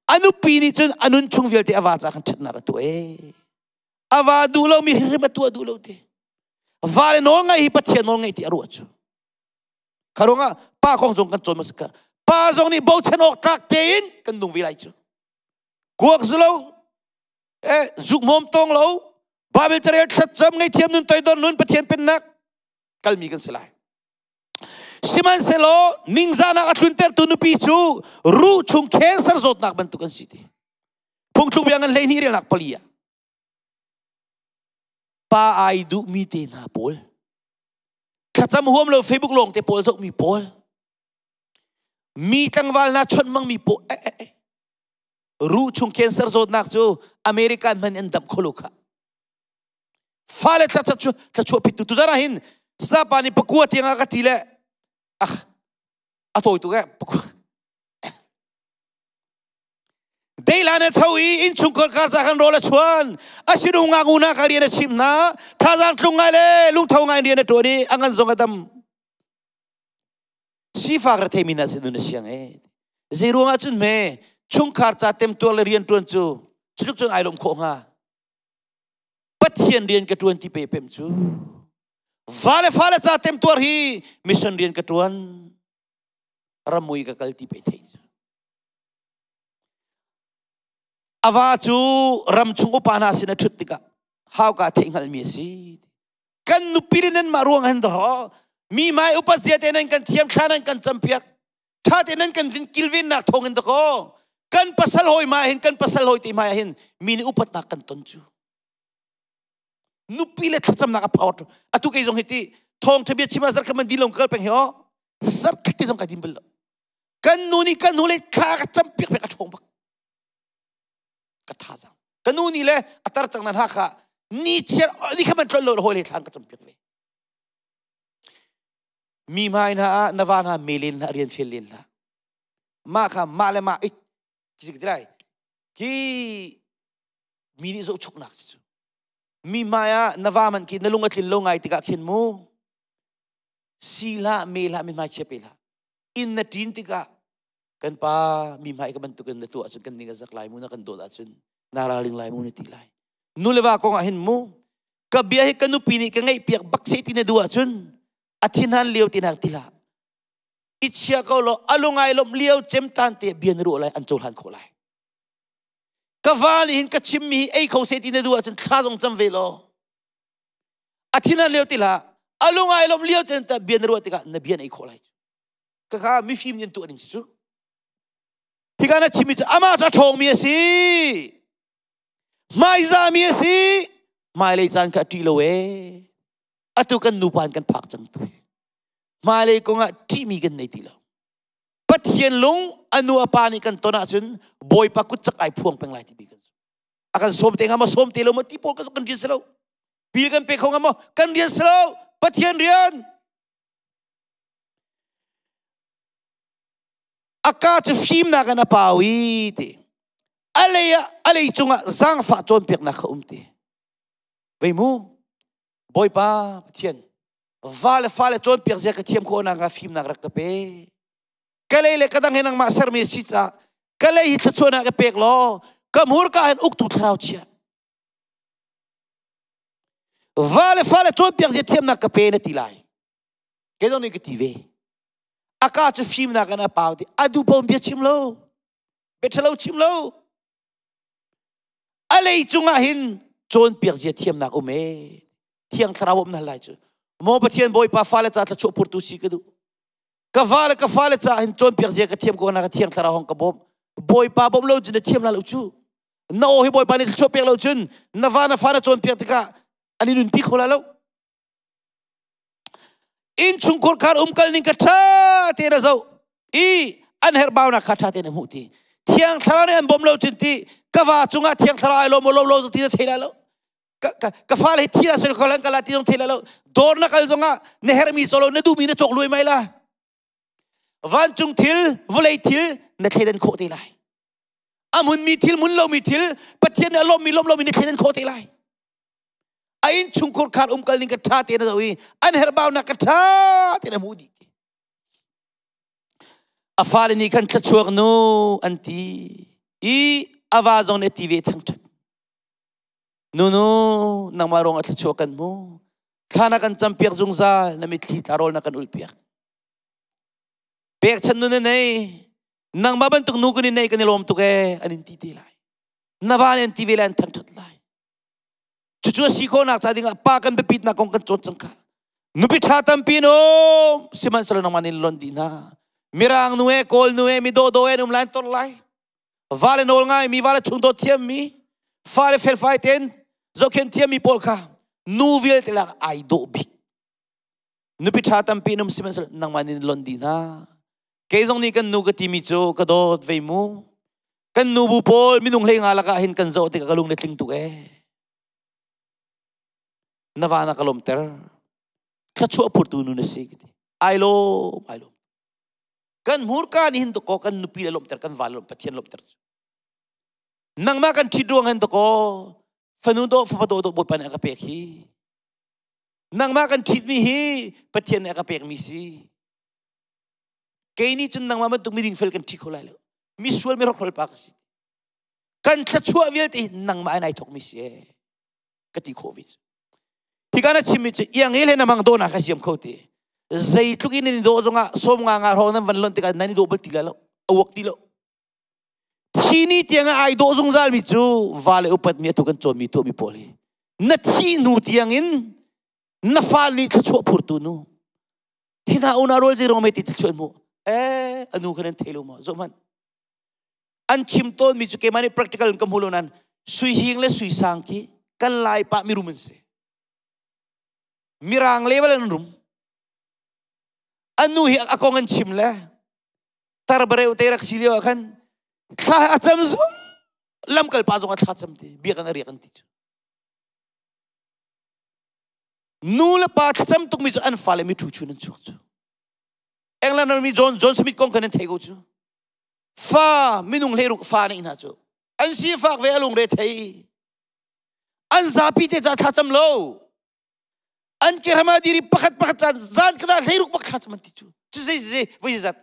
A nupi nih cun a nun chung vialte a va ca khan ṭhatnak a tuah ee. A va duh lomi hrimhrim a tuah duh lo ti. Va le nawl ngaih hi Pathian nawl ngaih ti a ruah cu. Kha ruangah pa kong zong kan cawn ma ka. Pa zong nih bochan awk tlak tein kan nung ve lai cu. Kuak zu lo, eh zuk mawm tong lo, Bible carel thlacam ngaihthiam nun toidor nun Pathian pennak kalmi kan si lai. Sihmanhsehlaw ningzahnak a tluntertu nupi cu ruh chung cancer zawtnak bantuk an si ti. Phungthluk bia ngan 12 relnak pali ah pa ai duhmi te hna pawl thlacam huam lo Facebook lawng te pawl zohmi pawl mi tlangval hna chawnh mangmi pawl eh, eh, eh. Ruh chung cancer zawtnak cu American hman an damh kho lo kha. Fale thla chuah pittu tu zara hin sapa nih pakua tiang a ka ti le ah a tawi tuk eh pakua Deilan na tho i innchungkhar kar ca kan rawl a chuan asinu ngaknu na ka rian a chim hna thazaang tlung ngai le lungtho ngai rian a ṭuan i a ngan zong a dam Sifak rethei mi hna sin nun a siang e. Zei ruangah cun hme chungkhar ca temtuar le rian ṭuan cu cutluk cun ai lawm khawh hnga. Pathian rian ka ṭuan ti pe pem cu. Va le fale ca temtuar hi mission rian ka ṭuan. Ramui ka kal ti pe thei cu. Ava cu ram chung upa hna sin a ṭhut tikah hauka theih hngalhmi a si. Kan nupi le nan mah ruang hin daw mi mai upat zia te nan kan thiam thla nan kan campiak tha te nan kan vin kilvennak thawng in dakaw kan pasal hawi ma hin kan pasal hawi te hmai hin mi nih upatnak kan ton cu nupi le thlacamnak a power atu kei zong hi ti thawng thabia chima zar khaman dilong kal peng hi o zar khat te zong ka dim bal lo kan nu nih kan nu le thla ka campiak pek a ṭhawng bak ka thazang ka nu nih le a tar cang nan ha kha ni chiar ni kha man tlol lo hawi le thlang ka campiak ve mi hmai hna ah na va hna me len hlah rian fial len hlah mah kha mah le mah ik ki ti lai ki mi nih zohchuknak cu mi hmai ah na va man khi na lung a tlin lo ngai tikah khin mu si hlah me hlah mi hmai chia pe hlah inn na ṭin tikah kan pa mi hmai ka bantukin na tuah ahcun kan ning a zak lai mu na kan dawt ahcun na ralring lai mu na ti lai nu le va kong ah hin mu ka bia hi ka nupi nih ka ngeih piak bak se ti na duh ahcun a thinhan lio ti nak ti hlah i chia ko lo alungai lom lio cem tan te bia na ruah lai an cohlan khawh lai ka va nih hin ka chim mi hi ei kho se ti na duh ahcun thla zong cam ve law a thinhan lio ti hlah alungai lom lio cem ta bia na ruah tikah na bia na ei khawh lai Kaka mifim nih an tuah ning cu. Hika na chimmi cu amah cu a ṭhawngmi a si. Hmaizahmi a si. Hmailei caan kha a ṭih lo ee. Atu kan nupa in kan phak cang tu. Hmailei kong ah ṭihmi kan nei ti lo. Pathian lung a nu a pa nih kan ton ahcun Bawipa kut cak ai phuang peng lai timi kan a kan sawm te hnga maw sawm te lo maw ti pawl kan rian si lo. Bil kan pe kho hnga maw kan rian si lo. Pathian rian. A ka cu fimnak in a pau i ti. A lei ah a lei cungah zaangfah cawnpiaknak kha um ti. Vei mu, Bawipa Pathian, va le fale cawnpiak zia ka thiam khawh nakhnga fimnak rak ka pe. Ka lei le ka dang he nangmah sermi si caah ka lei hi thluachuahnak ka pek law ka hmurka hin uktu thlarau chia. Va le fale cawnpiak zia thiamnak ka pe na ti lai. Kei zong nih ka ti ve. Aka cu fimnak in a pau ti a duh paoh bia chim lo. Bia ṭhalo chim lo. A lei cungah hin cawnpiak zia thiamnak um e. Thiang thlarau um na lai cu. Maw Pathian Bawipa fale ca thluachuah phurtu si ka duh. Ka va le ka fale ca hin cawnpiak zia ka thiam ko na ka thiang thlarau hong ka bawm. Bawipa bawm lo cun na thiam la lo cu. Na aw hi Bawipa nih thluachuah pek lo cun na va na fa na cawnpiak tikah an i nunpi kho la lo. Innchungkhur khar umkal ning ka ṭha tein a zoh i an herhbaunak kha ṭha tein a hmuh ti. Thiang Thlarau nih an bawm lo cun ti ka va cungah Thiang Thlarau ai lawm lo lo ti na thei lai lo. Ka fale hi thi la sel ko lan ka la ti zong thei lai lo. Dawr na kal zongah na herhmi caw lo na duhmi na cawk luai mai la. Vancung thil, vawlei thil na thleidan khawh te lai. A hmunmi thil, hmun lomi thil, Pathian nih a lawmmi lawm lomi na thleidan khawh te lai. A innchungkhur khar umkal ning ka ṭha tein a zoh i an herhbaunak ka ṭha tein a hmuh dih ti. A fale nih khan thluachuak nu an ti i a va zong nih a ti ve thangṭhat. Nunu, nangmah ruang ah thluachuah kan hmu. Thla na kan campiak zungzal, na mitthli tla rawl na kan ulhpiak. Pekchan nu na nei, nangmah bantuk nu kan i nei kan i lawm tuk ee, an in ti te lai. Na va nih an ti ve lai, an thangṭhat lai. Cucu a si khawhnak ca dingah pa kan biapitnak kong kan cawn cang kha. Nupi ṭha tampi in um, sihmanhsehlaw nangmah nih lonh dih hna. Mirang nu he, Kawl nu he, mi dawhdawh he an um lai, an tor lai. Vale nawl ngai mi, vale chung dawt thiam mi, fale felfai tein zohkhenh thiam mi pawl kha nu vialte lak ai dawh bik. Nupi ṭha tampi in um sihmanhsehlaw nangmah nih lonh dih hna. Kei zong nih kan nu ka timi cu ka dawt vei mu. Kan nubu pawl minung hlei nga lakah hin kan zoh tikah ka lung le tling tuk ee. Na va na ka lawmter. Thluachuah phurtu nu na si ka ti. Ai lawm, ai lawm. Kan hmurka nih hin dakaw kan nupi le lawmhter, kan va le lawmh, Pathian lawmhter cu. Nangmah kan ṭhit ruang hin dakaw fanu dawh, fapa dawh dawh Bawipa nih a ka pek hi. Nangmah kan ṭhitmi hi Pathian nih a ka pekmi si. Kei nih cun nangmah bantuk miding fel kan ṭhi kho lai lo. Misual mi hrokhrol pa ka si. Kan thluachuah vialte hi nangmah in ai thawkmi si ee. Ka ti khawh ve cu. Hika na chimmi cu iangel he na mang dawhnak ka siam kho ti. Zeitluk in nan i dawh zongah sawm nga nga hrawng nan van lonh tikah nan i dawh bal ti lai lo. A uak ti lo. Thi ni tiang ah ai dawh zungzal mi cu va le upat mi atu kan cawnmi tuahmi pawl hi. Na thi hnu tiang in na fa nih thluachuah phurtu nu. Hi hna unau rual zei ruang mei ti thluachuah mu eh anu khan an thei lo maw zoh hmanh an chim tawn mi cu keimah nih practical in ka hmu lo nan sui hing le sui sang khi kan lai pa mirum an si mirang level an rum anu hi a kong an chim le tarbareu te rak si lio ah khan thla a cam zum lamkal pa zong a thla cam ti biak an a riak an ti cu Nu le pa thlacam tukmi cu an fale mi ṭhu chun an chuak cu. England rammi John John Smith kong khan an thei ko cu. Fa minung hleiruk fa neih hna cu. An sifak ve a lungre thei. An zapi te ca thlacam lo. An kehrama diri pakhat pakhat caan zan kana hleiruk bak thlacam an ti cu. Cu zei zei voi zat.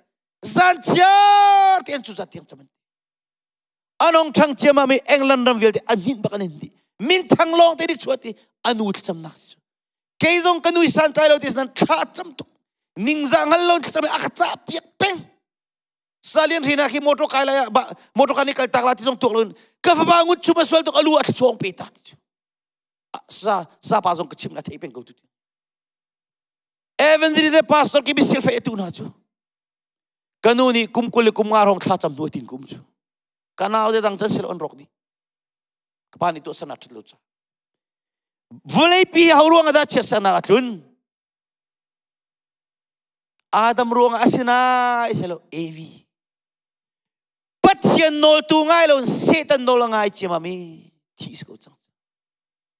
Zan chiar te an cu zat tiang cam an ti. Anong ṭhang ciammam i England ram vialte a hninh bak an hin dih. Minthang lawng te nih chuat i a nu thlacamnak si cu. Kei zong ka nui santlai lo ti nan thla cam tuk. Ningzah hngal lo thlacam i a ka cah piak peng. Salian hrina khi motor kai lai ah motor ka nih kal tak la ti zong tuak lo in ka fapa ngut chum a sual tuk alu a thluchuang pe ta ti cu. Sa sa pa zong ka chim na thei peng ko tu. Evangelist le pastor ki bisil fe tu na cu. Ka nu nih kum 20 le kum nga hrawng thla cam hnu tin kum cu. Ka nau te dang can silo an rawk dih. Ka pa nih tuah sana ṭhat lo ca. Vawleipi ho ruang ah dah chiatsernak a tlun? Adam ruang ah a si nai selo Evi. Pathian nawl tu ngai lo Satan nawl a ngai ciamam i thi si ko cang.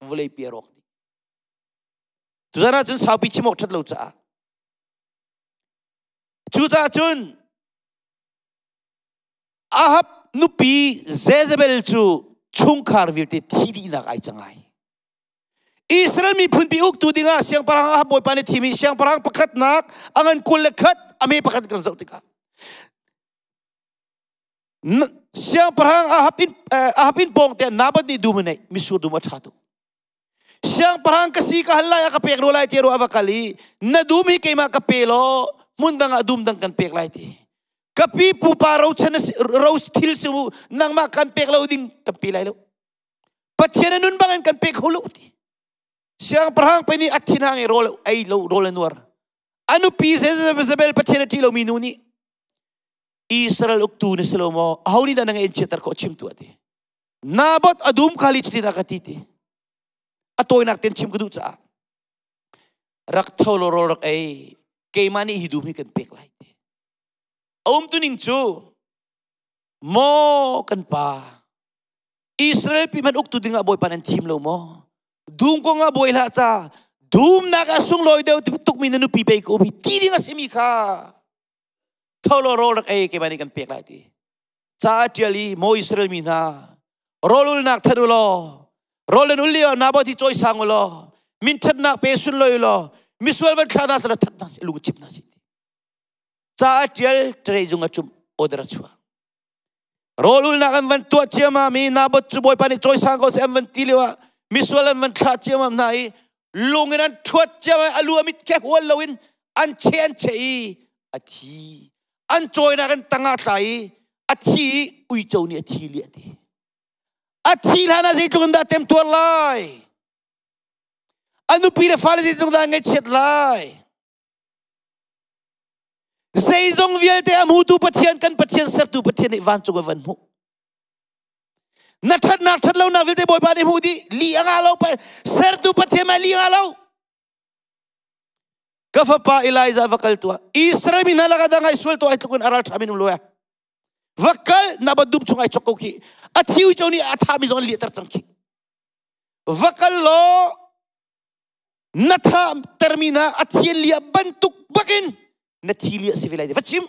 Vawleipi a rawk dih. Tuzan ah cun saupi chim awk ṭhat lo caah Cucaah cun Ahab nupi Jezebel cu chungkhar vialte thi dihnak ai cang ai. Israel miphun pi uktu dingah siangpahrang Ahab bawipa nih thimi siangpahrang pakhatnak a ngan 21 a me pakhat kan zoh tikah siangpahrang Ahab in pawng te Naboth nih dum a neih misur dum a ṭha tuk. Siangpahrang ka si ka hal lai a ka pek rua lai ti ruah a va kal i na dum hi keimah ka pe law Hmun dang ah dum dang kan pek lai ti. Ka pi pupa rochan ro thil si mu nangmah kan pek lo ding kan pe lai lo. Pathian a nun bangin kan pe kho lo ti. Siangpahrang pe nih a thinhang i rawl ei lo rawl a nuar. A nupi Jezebel Pathian a ṭih lomi nu nih Israel uktu na si lo maw? Aho nih dah na ngaih in chiatter khawh chim tuah ti. Naboth a dum khali cutin a ka ti ti. A tawinak ten chim ka duh caah rak tho law rawl rak ei keimah nih hi dum hi kan pek lai ti. A umtuning cu maw kan pa Israel pi man uktu dingah Bawipa nan thim lo maw? Dum kong ah buai hlah ca dumnak ah sunglawi deuh tukmi na nupi pei ka um hi ti ding a simi kha tho law rawl rak ei keimah nih kan pek lai ti. Ca a ṭial i maw Israel mi hna rawlulnak that u law rawl nan ul lio Naboth hi cawisang u law min ṭhatnak pe sunlawi u law misual van thla hna seh that hna seh lung chim hna seh ti. Ca a ṭial ṭerei a cumh order a chuah. Rawlulnak an van tuah ciammam i Naboth cu Bawipa nih cawisang ko seh an van ti lio ah misual an van thlah ciammam hna i lung in an ṭhuat ciammam a lu a mit khe hual loin an cheh an cheh i a thi. An cawinak in tang ah tla i a thi i uico nih a thi li a ti. A thi hlan ah zeitluk in dah temtuar lai? A nupi le fale zeitluk dah ngaihchiat lai? Zeizong vialte a hmutu Pathian kan Pathian sertu Pathian nih vancung a van hmuh. Na ṭhatnak ṭhat lonak vialte Bawipa nih hmuh dih. Li a ngah lo sertu Pathian mah li a ngah lo. Ka fapa Elijah va kal tuah. Israel mi hna lakah dang ai sual tuah ai tluk in a ral ṭha min um lo Va kal na ba dum chung ai chok ko khi. A thiu cho nih a tha mi zong an liahter cang khi. Va kal law na tha termi na a thian lia bantuk bakin na thi lia si ve lai va chim.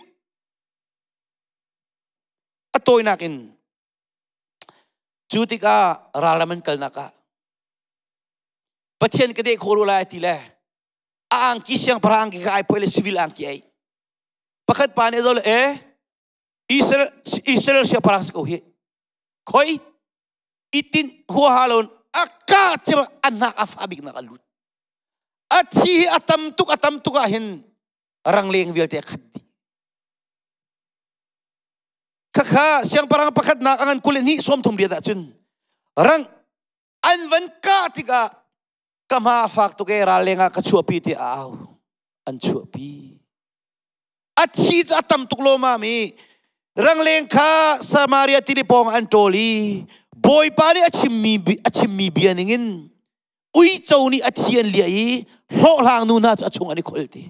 A tawinak in cu tikah ralram an kalnak ah Pathian ka deh kho ru lai ti le a angki siangpahrang angki ka ai poi le civil angki ai pakhat pa nih zo le e Israel Israel siangpahrang si ko hi khoi itin huaha lon a ka cema a hnak a fa bik nak a lut a thi hi a tam tuk a tam tuk ah hin rangleng vialte a khat dih khakha siangpahrang pakhat nak a ngan 22 30 riat ah cun rang an van kah tikah ka hma a fak tuk e ral lengah ka chuahpi ti a au an chuahpi a thi cu a tam tuk lawmam i rangleng kha Samaria tili pawng an ṭawl i Bawipa nih a chimmi a chimmi bia ningin uico nih a thi an liah i hlawhhlang nu hna cu a chung an i khol ti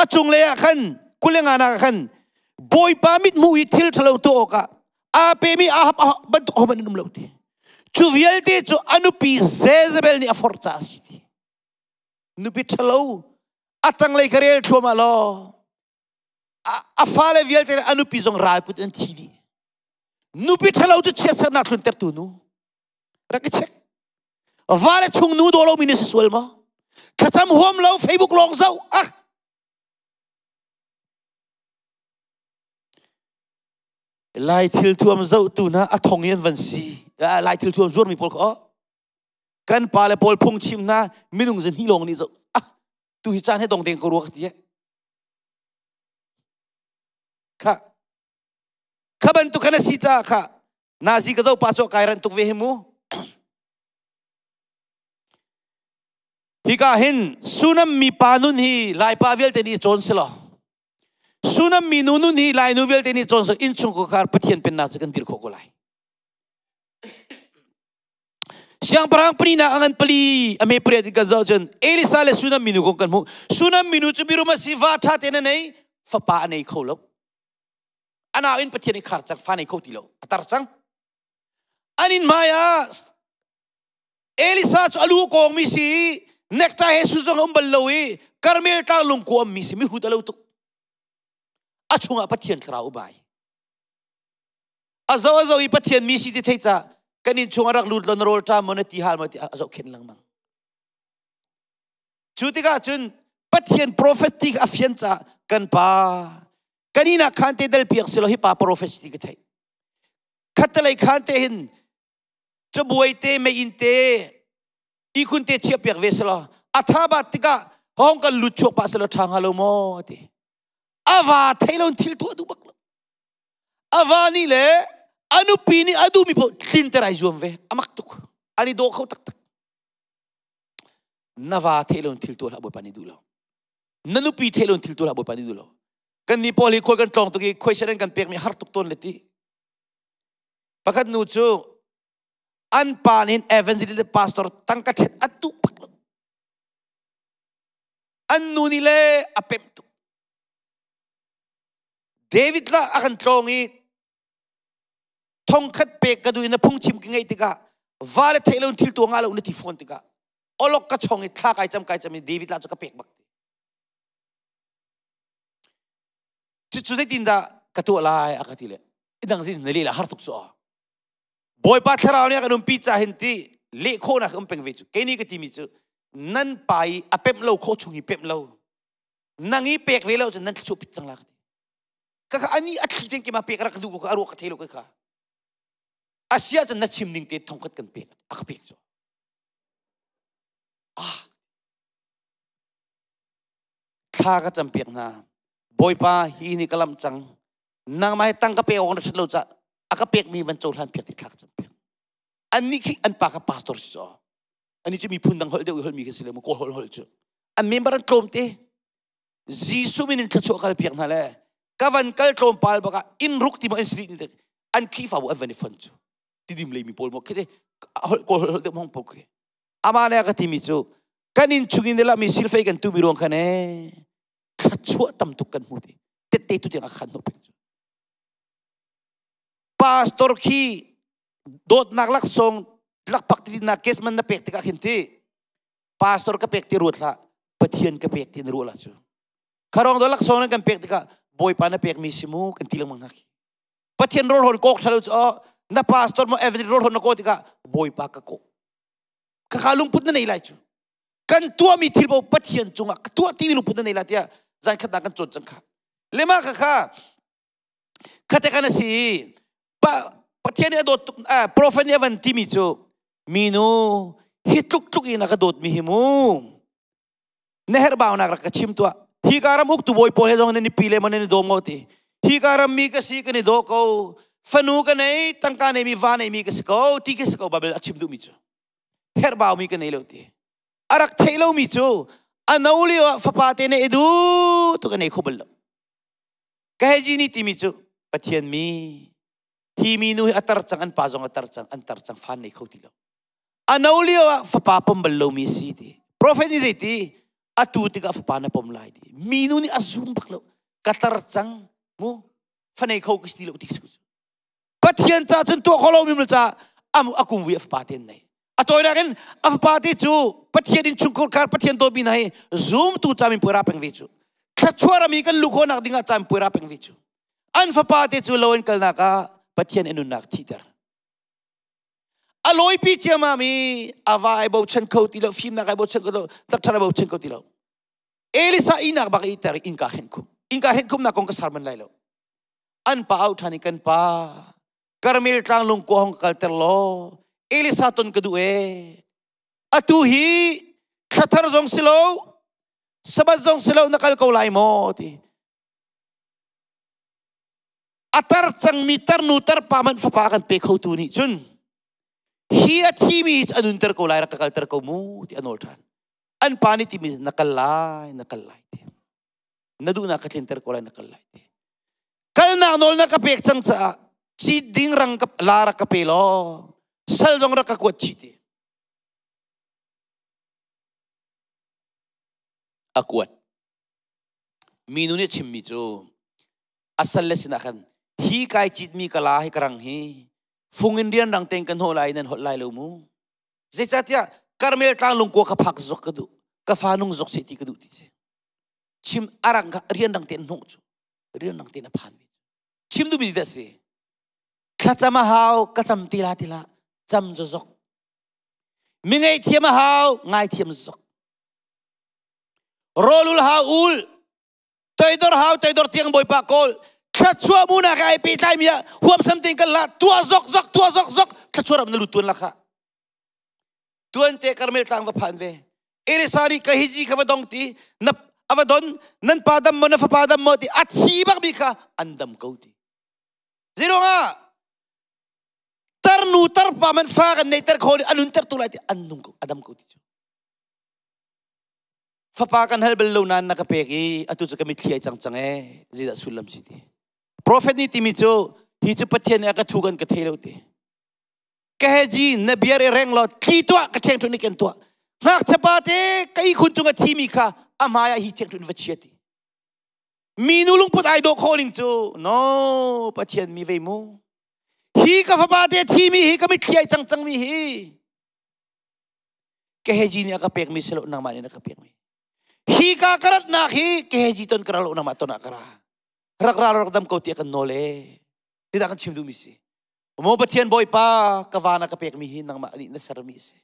a cunglei ah khan kulenga nak ah khan Bawipa mithmuh i thil ṭhalo tuah awkah aa pemi Ahab bantuk ahohmanh an um lo ti cu vialte cu a nupi Jezebel nih a forh caah a si ti nupi ṭhalo a tanglei ka rel thluahmah law a fale vialte le a nupi zong ral kut in thi dih nupi ṭhalo cu chiatsernak tluntertu nu rak i check va le chung nu daw lomi na si sual maw thlacam huam lo Facebook lawng zoh ah Lai thil thuam zoh tu hna a thong in an van si lai thil thuam zuarmi pawl kha kan pa le pawl phung chim hna minung zan hi lawng nih zoh ah tu hi caan he dong deng ko rua ka ti kha kha bantuk khan a si caah kha nazi ka zo pa cu kai ran tuk ve hi mu hika hin Sunam mi pa nun hi Laipa vialte nih cawn si law Sunam mi nu nun hi Lainu vialte nih cawn si innchungkhar Pathian pennak cu kan dir khawh ko lai Siangpahrang palinak a ngan pali a me pariat in kan zoh cun Elisa le Sunam minu kong kan hmuh. Sunam minu cu mirum a si va ṭha tein a nei fapa a nei kho lo. A nau in Pathian i khar cang fa nei kho ti lo a tar cang. An inn hmai ah Elisa cu a lu a kawng mi si necktie he su zong a um bal lo i Karmel tlang lungkua um mi si mihut a lo tuk. A chungah Pathian thlarau bai. A zo a zo i Pathian mi si ti thei ca kan inn chung a rak lut lo na rawl ṭam maw na ti hal maw ti a zohkhenh lengmang. Cu tikah cun Pathian prophet ti a fian caah kan pa kan inn ah khan te dal piak silo hi pa prophet ti ka theih. Khattelei khan te hin cabuai te meiinn te ihkhun te chiah piak ve selaw a tha bat tikah hong kan lut chuak pah selaw ṭha hnga lo maw ti. Ava thei lo thil tuah duh bak lo. Ava nih le a nupi nih a duhmi paoh tlinter ai zuam ve. Amak tuk. An i daw kho taktak. Na va thei lo thil tuah hlah Bawipa nih duh lo. Na nupi thei lo thil tuah hlah Bawipa nih duh lo. Kan nih pawl hi khual kan tlawng tuk i khuaisen an kan pekmi har tuk tawn le ti. Pakhat nu cu an pa nih evangelist pastor tangka ṭhet a duh bak lo. An nu nih le a pemh tuk. David la a kan tlawng i thongkhat pek ka duh in a phungchim ka ngeih tikah va le theih lo thil tuah nga lo na ti fawn tikah olok ka chong i thla kai cam kai cam i David la cu ka pek bak ti. Cucu zeitindah ka tuah lai a ka ti le idang zin na le la har tuk cu a. Bawipa thlarau nih a kan umpi ca hin ti leh khawhnak um peng ve cu. Kei nih ka timi cu nan pa i a pemh lo khawh chung i pemh lo. Nang i pek ve lo cun nan thluachuah pit cang la ka ti. Ka kha ani a thli ten kima pek rak duh ko ka a ruah ka thei lo ka kha. Asia cun na chim ning te thongkhat kan pek a ka pek cu. Ah thla ka campiak hna Bawipa hi ni ka lamh cang nangmah hi tang ka pe awk na ṭhat lo ca a ka pekmi van cohlan piak ti thla ka campiak annih khi an pa ka pastor si caw ani cu miphun dang holh deuh i holhmi khi si le mu kawl holh holh cu an member an tlawm te Jesuh min in thluachuah kal piak hna le ka van kal tlawmpal bak ah inn ruk ti ma in sri ni an Khrihfabu an van i fon cu tidim lei mi pawl mo khi te holh kawl holh deuh hong po khi Amah nih a ka timi cu kan inn chung in mi silfei kan tumi ruang khan ee thluachuah tam tuk kan hmu ti tette tu tiang a khan hnawh peng cu pastor khi dawtnak laksawng lakpak ti na case man na pek tikah khin ti pastor ka pek ti ruat hlah pathian ka pek ti na ruah la cu kharong do laksawng nan kan pek tikah bawipa na pek mi si mu kan ti lengmang hna khi pathian rawl hon kok thalo cu na pastor mo every rawl hon na ko tikah bawipa ka ko Khakha lungput na nei lai cu. Kan tuahmi thil paoh Pathian cungah ka tuah timi lungput na nei lai tiah zan khat kan cawn cang kha. Lema khakha khate kan asi pa Pathian nih a dawt tuk prophet nih a van timi cu minu hi tluk tluk in a ka dawt mi hi mu na herhbaunak rak ka chim tuah hi ka ram uktu bawi pawl he zong nan i pi le maw nan i dawm ko ti hi ka ram mi ka si kan i daw ko fanu ka nei tangka nei mi va nei mi ka si ko ti ka si ko Bible a chim duhmi cu herhbau mi ka nei lo ti a rak theih lo mi cu a no lio ah fapa te ne i du tu ka nei kho bal lo ka he ni timi cu Pathian mi hi mi nu hi a tar cang an pa zong a tar cang an tar cang fan nei kho ti lo A no lio ah fapa pom bal lomi a si ti. Prophet nih zeiti? Atu tikah fapa na pom lai ti. Minu nih a zum bak lo. Ka tar cang mu fanei kho ka si ti lo ti ka Pathian ca cun tuah kho lo mi ca am a kum vui a fapa te nei. A tawinak in a fapa te cu Pathian in chungkhur khar Pathian dawtmi hna hi zumtu ca min puai peng ve cu. Thluachuah rami kan lu khawhnak dingah ca min puai peng ve cu. An fapa te cu lo in kalnak ah Pathian in nunnak thiter. A lawipi ciammam i a va ai bochan kho ti lo, fimnak ai bochan kho ti lo, takṭha ai bochan kho ti lo. Elisa ihnak bak i ter innka henh khum. Innka henh khumnak kong ka sermon lai lo. An pa au ṭhan i kan pa Karmel tlang lungkua hong kalter law Elisa ton ka duh ee. Atu hi thlathar zong si lo, Sabbath zong si lo na kal ko lai maw ti. A tar cangmi tarnu tarpa hmanh fapa kan pe khotu nih cun hi a thimi a nunter ko lai rak ka kalter ko mu ti a nawl ṭhan. An pa nih timi na kal lai na kal lai ti. Na duhnak ka tlinter ko lai na kal lai ti. Kalnak nawl na ka pek cang caah cit ding rang ka la rak ka pe law sal zong rak ka kuat chih ti. A kuat. Minu nih a chimmi cu a salle sinah khan hi kai citmi ka la hi ka rang hi fung in rianrang tein kan hawh lai nan holh lai lo mu zeicahtiah Karmel tlang lungkua ka phak zok ka duh ka fa nung zok se ti ka duh ti si chim arang kha rianrang tein hnawh cu rianrang tein a phan ve chim duhmi dah si thlacam a hau ka cam ti la ti la cam zo zok mi ngaihthiam a hau ngaithiam zok rawlul hau ul toidor hau toidor tiang bawipa kawl thluachuah munak ai pehtlai mi ah huamsam tein kan la tua zok zok tua zok zok thluachuah ram na lut tuan la kha tuan te karmel tlang va phan ve Elisa nih ka hiji kha va dong ti na Ava don nan pa dam maw na fapa dam maw ti a thi bak mi kha an dam ko ti. Zeiruangah tarnu tarpa man fa kan nei ter kho anun ter tu lai ti an nung ko adam ko ti cu. Fapa kan hal bal lo nain na ka pek i atu cu ka mitthli ai cang cang ee zeidah sullam si ti. Prophet nih timi cu hi cu Pathian nih a ka thu kan ka thei lo ti. Ka heji na bia re reng law thli tuah ka ṭheng ṭhun kan tuah. Ngakchia pa te ka ihkhun cung a thimi kha a hmai ah hi ṭheng ṭhun va chia ti. Mi nu lungput ai dawh khawh ning cu no Pathian mi vei mu. Hi ka fapa te thimi hi ka mitthli ai cang cang mi hi Keheji nih a ka pekmi si lo nangmah nih na ka pekmi. Hi ka ka ratnak hi keheji ton ka ra lo nangmah ton ah ka ra. Rak ra rak dam ko tiah kan nawl e. Tidah kan chim duhmi si. Maw Pathian Bawipa ka van a ka pekmi hi nangmah nih na sermi a si.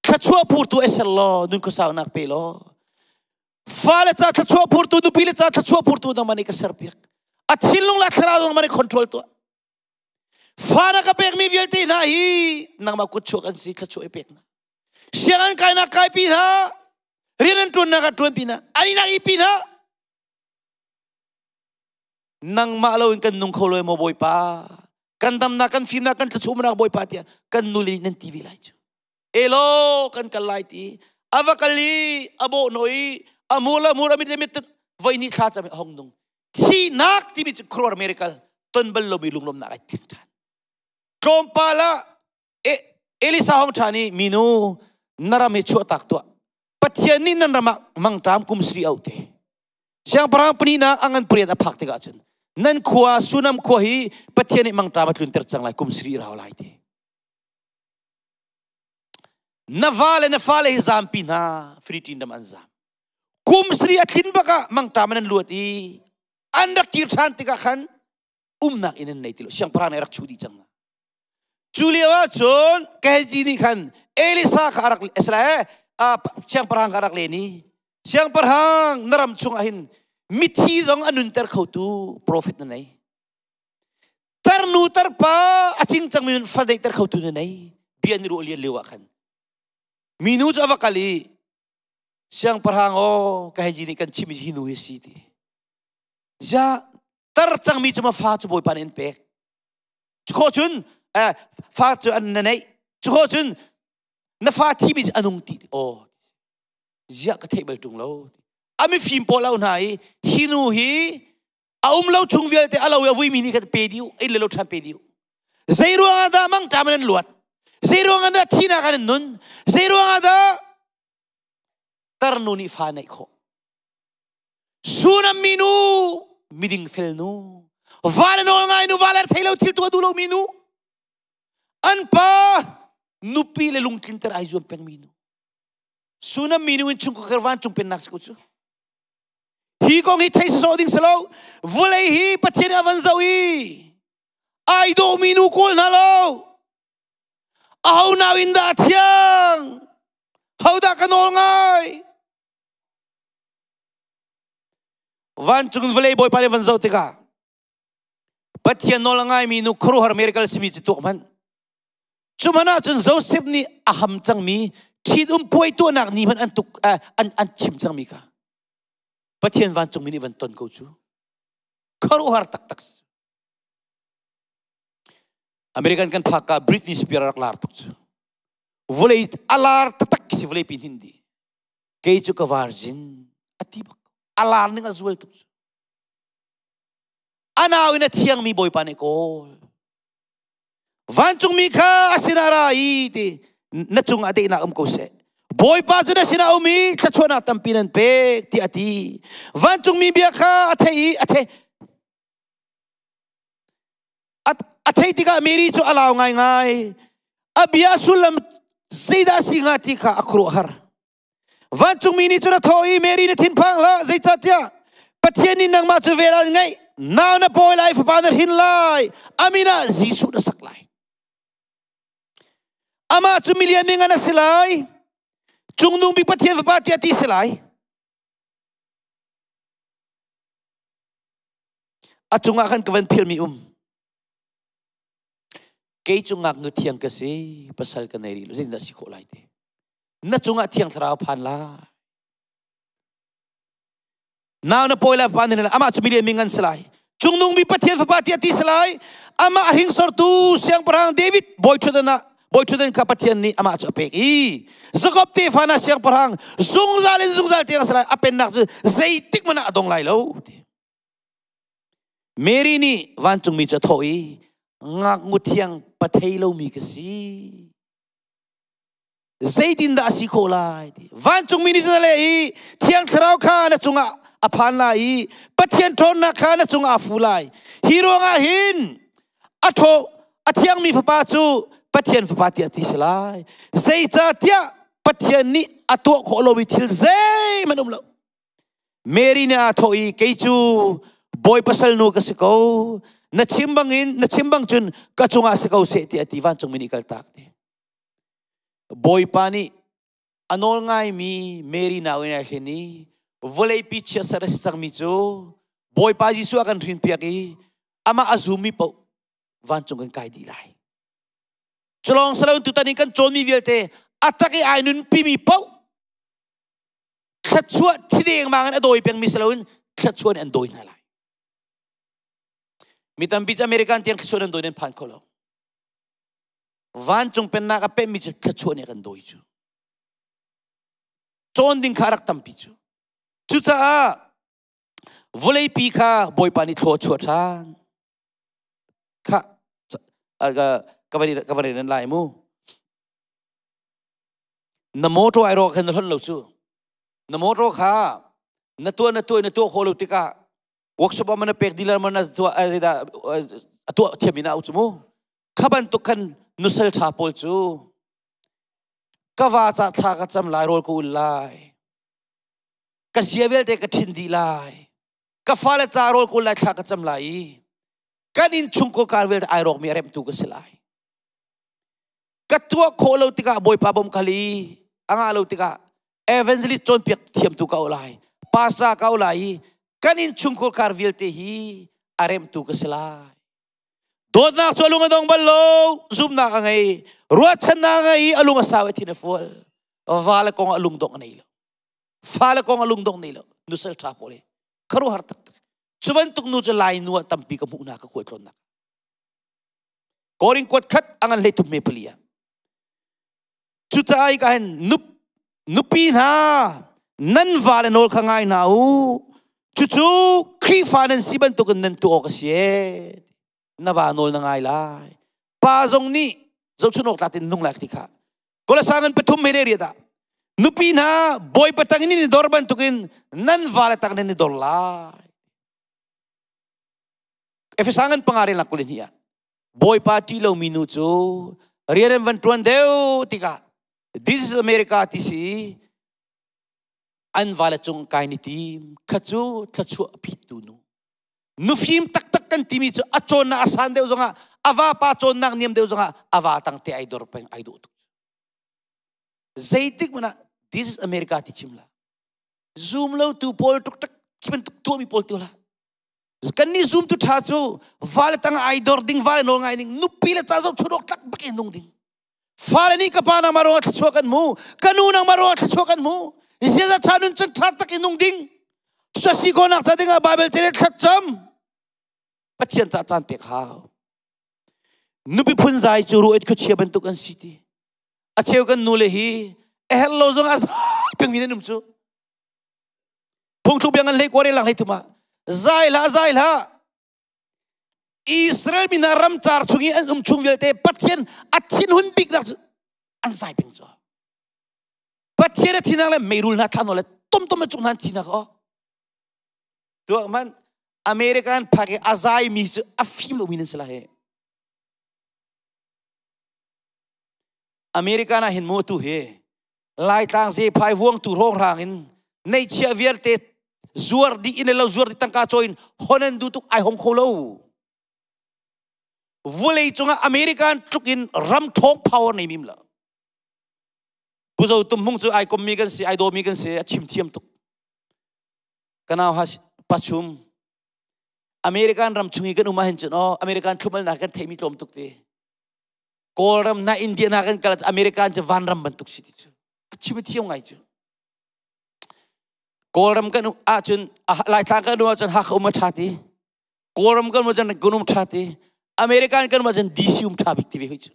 Thluachuah phurtu e ser law nun khuasaunak pe law fale ca thluachuah phurtu nupi le ca thluachuah phurtu nangmah nih ka serpiak. A thinlung le a thlarau nangmah nih control tuah. Fa na ka pekmi vialte hna hi nangmah kutchuak an si thluachuah i pek hna. Sianginn kainak kaipi hna, rian an ṭuannak ah ṭuanpi hna, an inak ipi hna. Nangmah lo in kan nung kho lo maw Bawipa. Kan damnak, kan fimnak, kan thluachuahnak Bawipa tiah kan nule nih nan ti ve lai cu. Elo kan kal lai ti. Ava kal i a bawh noi, a mur le mur a mit le mit voi ni thla cam hong nung. Thihnak timi cu khuaruahhar miracle ton bal lomi lunglawmhnak ai tling ṭhan. Tlawmpal ah Elisa hong ṭhan i minu na ram hi chuahtak tuah. Pathian nih nan ram ah mangṭam kum sri auh te. Siangpahrang pahnihnak a ngan pariat a phak tikah cun nan khua Sunam khua hi Pathian nih mangṭam a tlunter cang lai kum sri rau lai te. Na va le na fale hi zampi hna Philippine ram an zam. Kum sri a thlin bak ah mangṭam an luat i an rak kir ṭhan tikah khan umnak inn an nei ti lo siangpahrang nih a rak chuh dih cang hna. Cu lio ah cun Gehazi nih khan Elisa kha a rak Israel siangpahrang kha a rak len i siangpahrang na ram chungah hin mithi zong a nunter khotu profet na nei. Tarnu tarpa a cingcangmi nun fa deihter khotu na nei. Bia an i ruah lian lio ah khan minu cu a va kal i siangpahrang aw ka hei nih kan chimmi hi nu hi si ti ja tar cangmi cu ma fa cu bawipa nih an pek cu khawh cun fa cu an na neih cu khawh cun na fa thimi cu a nung ti aw ziah ka theih bal ṭung lo a mifim pawl au hna i hi nu hi a um lo chung vialte a lo i a vuimi nih khan pe dih u inn le lo ṭhan pe dih u zei ruangah dah mangṭam in an luat zei ruangah dah thihnak an nun zei ruangah dah tarnu nih fa neih khawh Sunam minu miding fel nu va le nawl ngai nu va le thei lo thil tuah duh lo mi nu an pa nupi le lungtlinter ai zuam peng mi nu Sunam minu in chungkhar vancung pennak si ko cu Hi kong hi thei sawsawh ding si lo. Vawlei hi Pathian a van zoh i ai dawhmi nu kawl hna lo. Aho nau in dah a thiang? Hodah ka nawl ngai? Vancung in vawlei Bawipa nih van zoh tikah Pathian nawl a ngaimi nu khuaruahhar miracle simi cu tuak hmanh. Cu hmanh ahcun Joseph nih a ham cangmi ṭhitum puai tuahnak ni hmanh an tuk an chim cangmi kha Pathian vancungmi nih van ton ko cu. Khuaruahhar taktak. American kan phak ka Britney Spears rak lar tuk cu. Vawlei a lar taktak si vawlei pi hin di. Kei cu ka virgin a ti bak. A lar ning a zual tuk cu. A nau in a thiangmi Bawipa nih kawl. Vancungmi kha a sinah ra i ti na cungah daihnak um ko seh. Bawipa cu na sinah um i thluachuahnak tampi nan pek tiah a ti. Vancungmi bia kha a theih i a thei. A theih tikah Mary cu a lau ngaingai. A bia sullam zeidah a si hnga ti kha a khuaruahhar. Vancungmi nih cun a thawh i Mary na thinphang hlah zeicahtiah Pathian nih nangmah cu vel an ngeih nau na pawi lai fapa na hrin lai a min ah Jesuh na sak lai amah cu milian mi ngan a si lai cungnung bik Pathian fapa tiah ti si lai a cungah khan ka van philmi um kei cu ngaknu thiang ka si pasal ka nei rih lo zeitindah si khawh lai ti na cungah thiang thlarau phan lai. Nau na pawi lai fapa na lai amah cu milian mi ngan si lai. Cungnung bi Pathian fapa tiah ti si lai. Amah a hringsortu siangpahrang David bawi ṭhutdan ah bawi ṭhutdan kha Pathian nih amah cu a pek i Jakob tefa hna siangpahrang zungzal in zungzal tiang a si lai. A pennak cu zeitik hmanh ah a dong lai lo. Mary nih vancungmi cu a thawh i ngaknu thiang pathei lomi ka si. Zeitindah a si khawh lai ti. Vancungmi nih cun a leh i Thiang Thlarau kha na cungah a phan lai i Pathian ṭhawnnak kha na cungah a fu lai. Hi ruangah hin a ṭhaw a thiangmi fapa cu Pathian fapa tiah ti si lai. Zeicahtiah Pathian nih a tuah khawh lomi thil zeihmanh um lo. Mary nih aa thawh i kei cu bawi pasal nu ka si ko. Na chim bangin na chim bang cun ka cungah si ko seh tiah a ti vancungmi nih kaltak ti. Bawipa nih a nawl ngaimi Mary nau in ai hlen i vawleipi chiatser a si cangmi cu Bawipa Jesuh a kan hrinpiak i amah a zummi paoh vancung kan kai dih lai. Culawng saloin tutan in kan cawnmi vialte a tak i ai nunpimi paoh thluachuah thi dengmang in a dawi pengmi saloin thluachuah nih an dawi hna lai. Mi tampi cu American tiang thluachuah an dawi nan phan kho lo. Vancung pennak a pemmi cu thluachuah nih a kan dawi cu. Cawn ding kha a rak tampi cu. Cucaah vawleipi kha Bawipa nih thlua a chuah ṭhan. Kha ka van nan lai mu. Na motor ai rawk khan na hlonh lo cu. Na motor kha na tuah na tuah na tuah khawh lo tikah workshop ah man pek dealer man tuah a tuah thiam in a au cu mu. Kha bantuk khan nusal ṭha pawl cu ka va ca thla ka cam lai rawl ka ul lai ka zia vialte ka ṭhin dih lai ka fale ca rawl ka ul lai thla ka cam lai i kan inn chung ko kar vialte ai rawkmi a remtu ka si lai ka tuah khawh lo tikah bawipa bawm khali a ngah lo tikah evangelist cawnpiak thiamtu ka lai pastor ka lai i kan inn chungkhur kar vialte hi a remtu ka si lai Dawtnak cu a lung a dong bal lo, zumhnak a ngei, ruahchannak a ngei i a lung a sau i thin a fual. Vale kong a lungdongh a nei lo. Fale kong a lungdongh nei lo. Nusal ṭha pawl hi khuaruahhar taktak. Cu bantuk nu cu Lai nu ah tampi ka hmuh hna ka khualtlawnnak. Korin kuat khat a ngan hlei thum me pali ah. Cucaah ka hin nupi hna nan vale nawl kha ngai hna u. Cucu Khrihfa nan si bantukin nan tuah awk a si ee. Na va nawl na ngai lai. Pa zong nih zohchun awk tlak in nung lai ti kha. Kolasa ngan pathum he riat ah nupi hna bawipa tang in i dor bantukin nan vale tang nan i dor lai. Efesa ngan panga rel nak kulin hi ah Bawipa ṭih lomi nu cu rian an van ṭuan deuh tikah This is America ti si an vale cung kai ni tim kha cu thluachuah a phittu nu nufim taktak kan timi cu a cawnnak a san deuh zongah a vapa cawnnak niam deuh zongah a va tang te ai dor peng ai dawh tuk zeitik hmanh ah this is America ti chim la zoom lo tu pawl tuk tak khi bantuk tuahmi pawl tu la Kan nih zumtu ṭha cu vale tang ai dor ding, vale nawl ngai ding, nupi le ca zoh chun awk tlak bak in nung ding. Fale nih ka pa nang ma ruangah thluachuah kan hmu, ka nu nang ma ruangah thluachuah kan hmu. Ziaza ṭha nun cun ṭha tak in nung ding. Cucu si khawhnak ca dingah Bible cele thlacam. Pathian ca caan pek hau. Nupi phunzai cu ruah khuachia bantuk an si ti. A cheu kan nu le hi a herh lo zong a zai pengmi nan um cu. Phungthluk bia ngan hlei kuare lang hlei thum ah zai hlah zai hlah Israel mi hna ramcar chung i an um chung vialte Pathian a thinhun biknak cu an zai peng cu Pathian a thinak le meirul hna thlan le tom tom a cung hna an thinak o tuak man American phak i a zai mi cu a fim lomi nan si la he American ah hin mu tu hi Laitlang zephai vuangtu hrawnghrang in neihchiah vialte zuar dih in lo zuar dih tangka cawi in hon an duh tuk ai hong kho lo. Vulei cungah American tluk in ram ṭhawng power nei mim lo. Puzo tum hmung cu ai kommi kan si, ai dawmi kan si, a chim thiam tuk. Kanau ha pachum American ram chung i kan um ahhin cun aw American thlumalnak kan theimi tlawm tuk ti. Kawlram na India na kan kal American cu vanram bantuk si ti cu a chim thiam ngai cu. Kawlram kan ahcun Laitlang kan um ahcun Hakha um a ṭha ti. Kawlram kan um ahcun kan um ṭha ti. American kan um ahcun DC um ṭha bik ti ve hoi cu.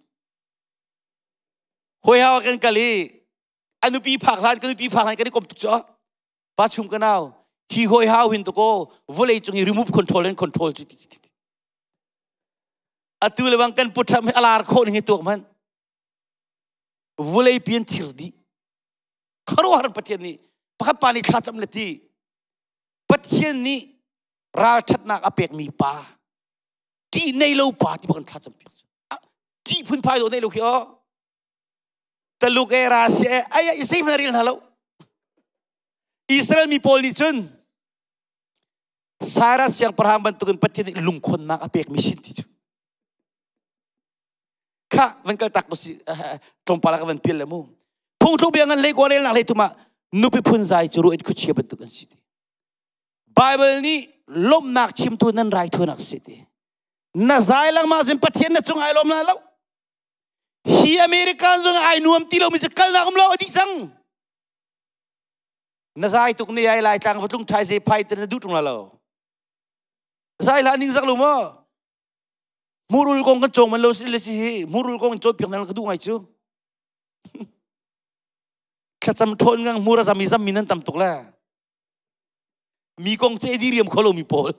Hoi hau kan kal i a nupi phak hlan ka nupi phak hlan kan i kom tuk cu. Pa chung ka nau hi hoi hau hin to ko vawlei cung i remove control and control cu ti ti. Atu le bang kan putham hi alar khawh ning hi tuak man. Vawlei pian thir dih. Khuaruahhar Pathian nih pakhat pa nih thlacam le ti Pathian nih ralṭhatnak a pekmi pa ṭih nei lo pa ti bak in thlacam piak ṭih phunphai dawh nei lo khi aw Taluk e Russia e ai zei hmanh rel hna lo Israel mi pawl nih cun Cyrus siangpahrang bantukin Pathian nih lungkhonnak a pekmi sin ti cu Kha van kal tak si tlawmpal ah ka van pial le mu. Phungthluk bia ngan lei ko rel nak lei tum ah nupi phun zai cu ruit khuachia bantuk an si ti. Bible nih lawmhnak chimtu nan rai thunak si ti. Na zai langmah cun Pathian na cung ai lawm la lo. Hi American zong ai nuam ti lo mi cu kalnak um lo a dih cang. Na zai tuk ni ai lai tlang va tlung thai ze phai te na duh tung la lo. Zai la ning zak lu maw? Murul kong kan cawng man lo si le si hi murul kong in cawnpiak nan ka duh ngai cu. Thlacam ṭhawn ngang hmur a zam i zam mi nan tam tuk le. Mi kong ce di riam kho lo mi pawl.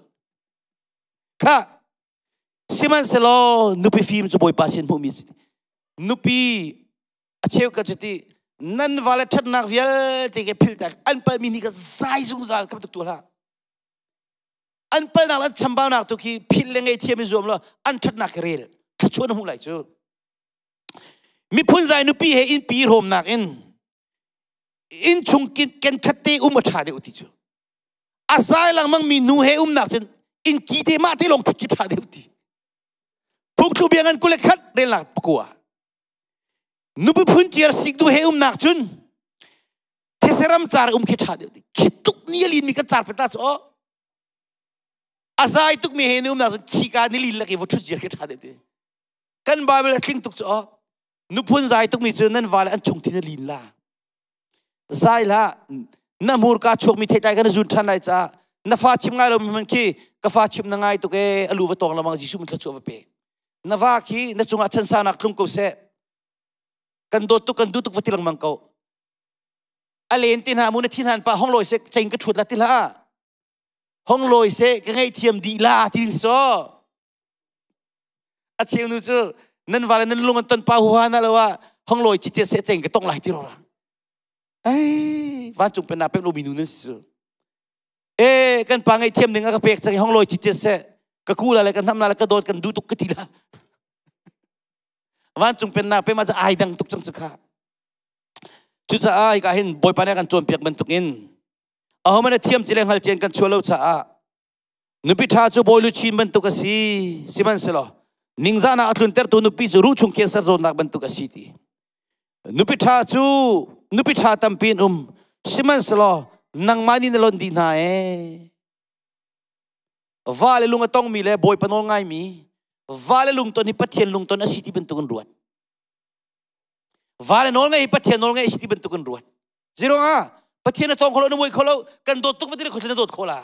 Kha sihmanhsehlaw nupi fim cu Bawipa sin hmuhmi si. Nupi a cheu ka cuti nan vale ṭhatnak vialte ke philh tak an palmi ni ka zai zungzal ka tuk tu hlah. An palnak an chambaunak tu khi philh le ngaihthiam i zuam law an ṭhatnak khi rel thluachuah na hmuh lai cu. Miphun zai nupi he innpi hrawmnak in innchung kenkhat te um a ṭha deuh ti cu. A zai lengmang mi nu he umnak cun inn ki te mah te lawng ṭhut khi ṭha deuh ti. Phungthlu bia ngan 21 relnak pakua. Nupi phun ciar sik du he umnak cun Theseram car um khi ṭha deuh ti. Khi tuk ni a lin mi kan car peta cu aw. A zai tuk mi he ni umnak cun khi ka ni lin lak i va ṭhut ziar khi ṭha deuh ti. Kan Bible a tling tuk cu aw. Nuphun zai tuk mi cu nan vale an chung thin a lin la. Zai la na hmurka chuak mi theitlai kan zun ṭhan lai caah na fa chim ngai lo mi hmanh khi ka fa chim na ngai tuk e alu va tawng lamang Jesuh min thluachuah va pe. Na va khi na cungah chansanak tlung ko seh. Kan dawt tuk kan duh tuk va ti lengmang ko. A len ti hna mu na thin han pa hong lawi seh cheng ka ṭhut la ti hlah. Hong lawi seh ka ngaihthiam dih la ti so. A cheu nu cu nan vale nan lung an ton pa huha na lo ah hong lawi chiche seh cheng ka tong lai ti ro ra. Ei vancung pennak pek lo mi nu nan si cu. E kan pa ngaihthiam ning a ka pek cang hong lawi chiche seh ka ku la le ka hnam la le ka dawt kan duh tuk ka ti la. Vancung pennak pe ma cu ai dang tuk cang cu kha. Cucaah hika hin Bawipa nih a kan cawnpiak bantukin ahohmanh a thiam ci le hngal cian kan chuah lo caah nupi ṭha cu bawi luchin bantuk a si sihmanhsehlaw ningzahnak a tluntertu nupi cu ruh chung cancer zawtnak bantuk a si ti. Nupi ṭha cu nupi ṭha tampi an um sihmanhsehlaw nangmah nih na lonh dih hna ee. Va le lung a tongmi le Bawipa nawl ngaimi va le lungton hi Pathian lungton a si ti bantuk in ruat. Va le nawl ngei Pathian nawl ngei si ti bantuk in ruat. Ziruangah Pathian na tong kho lo na muai kho lo kan dawt tuk va ti na dawt kho la.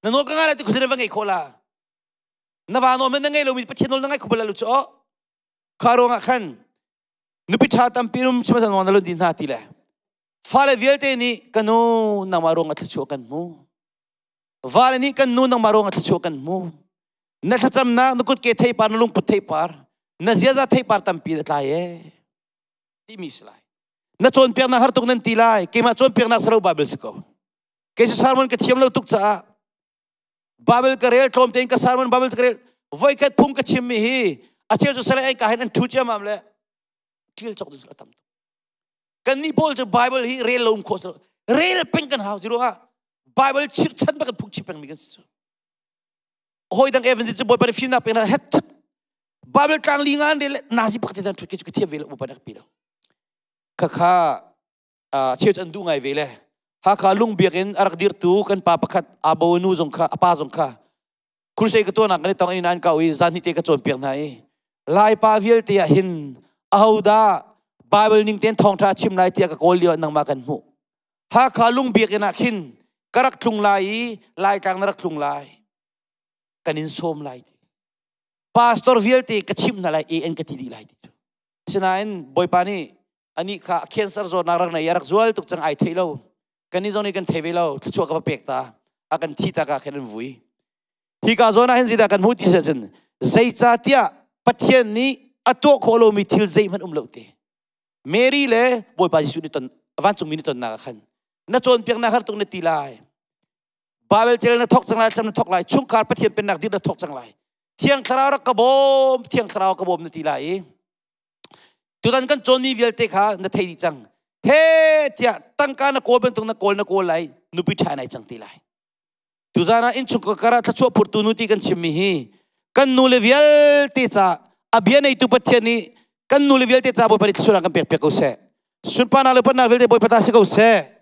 Na nawl ka ngai lai ti khuathli na va ngei kho la. Na va nawl na ngei lomi Pathian nawl na ngai kho bal lo cu aw. Kha ruangah khan nupi ṭha tampi um chima zan na lun di hna ti le fale vialte nih ka nu nangmah ruangah thluachuah kan hmu. Vale nih kan nu nangmah ruangah thluachuah kan hmu. Na thlacamnak na kutke theipar na lungput theipar na ziaza theipar tampi na tlai ee timi si lai. Na cawnpiaknak har tuk nan ti lai. Keimah cawnpiaknak si lo Bible si ko. Kei cu sermon ka thiam lo tuk caah Bible ka rel tlawm tein ka sermon Bible ka rel voikhat phung ka chimmi hi a cheu cu salai ai ka hin an ṭhu ciammam le ṭil cawk ding a tam tuk. Kannih pawl cu Bible hi rel lo um khawh rel peng kan hau ziruangah Bible chirchan bak kan phung chim pengmi kan si cu. Hawi dang evangelist cu Bawipa nih fimnak pek hna het chat Bible tlang li nga an rel nazi pakhat te thut ke cu ka thiam ve lo Bawipa nih a ka pi lo. Khakha cheu cu an duh ngai ve le Hakha lungbiak in a rak dirtu kan pa pakhat abo nu zong kha a pa zong kha crusade ka tuahnak kan i tong in an kau i zan hnih te ka cawnpiak hna i Laipa vialte ah hin ahodah Bible ning tein thawngṭha chim lai tiah ka kawl lio ah nangmah kan hmuh. Hakha lungbiak in ah khin. Ka rak tlung lai i Laitlang na rak tlung lai. Kan in sawm lai ti. Pastor vialte ka chimh hna lai AN ka ti dih lai ti cu. Sinain Bawipa nih anih kha cancer zawtnak rak nei rak zual tuk cang ai thei lo. Kan nih zong nih kan thei ve lo. Thluachuah ka va pek ta. A kan thi ta ka khin an vui. Hi ka zawn ah hin zeidah kan hmuh ti si cun zeicahtiah Pathian nih a tuah khawh lomi thil zeihmanh um lo te. Mary le Bawipa Jesuh nih ton vancungmi nih tonnak ah khan na cawnpiaknak har tuk na ti lai. Bible cel na thok cang lai, thlam na thok lai, chungkhar Pathian pennak dir na thok cang lai. Thiang Thlarau rak ka bawm, Thiang Thlarau ka bawm na ti lai i tutan kan cawnmi vialte kha na thei dih cang. He tiah tangka na kawl bantuk na kawl na kawl lai, nupi ṭha nai cang ti lai. Tuzan ah innchung kar ah thluachuah phurtu nu ti kan chimmi hi kan nu le vialte ca a bia neitu Pathian nih kan nu le vialte ca Bawipa nih thluachuah kan pek piak ko seh. Sunparnak le upatnak vialte Bawipa ta si ko seh.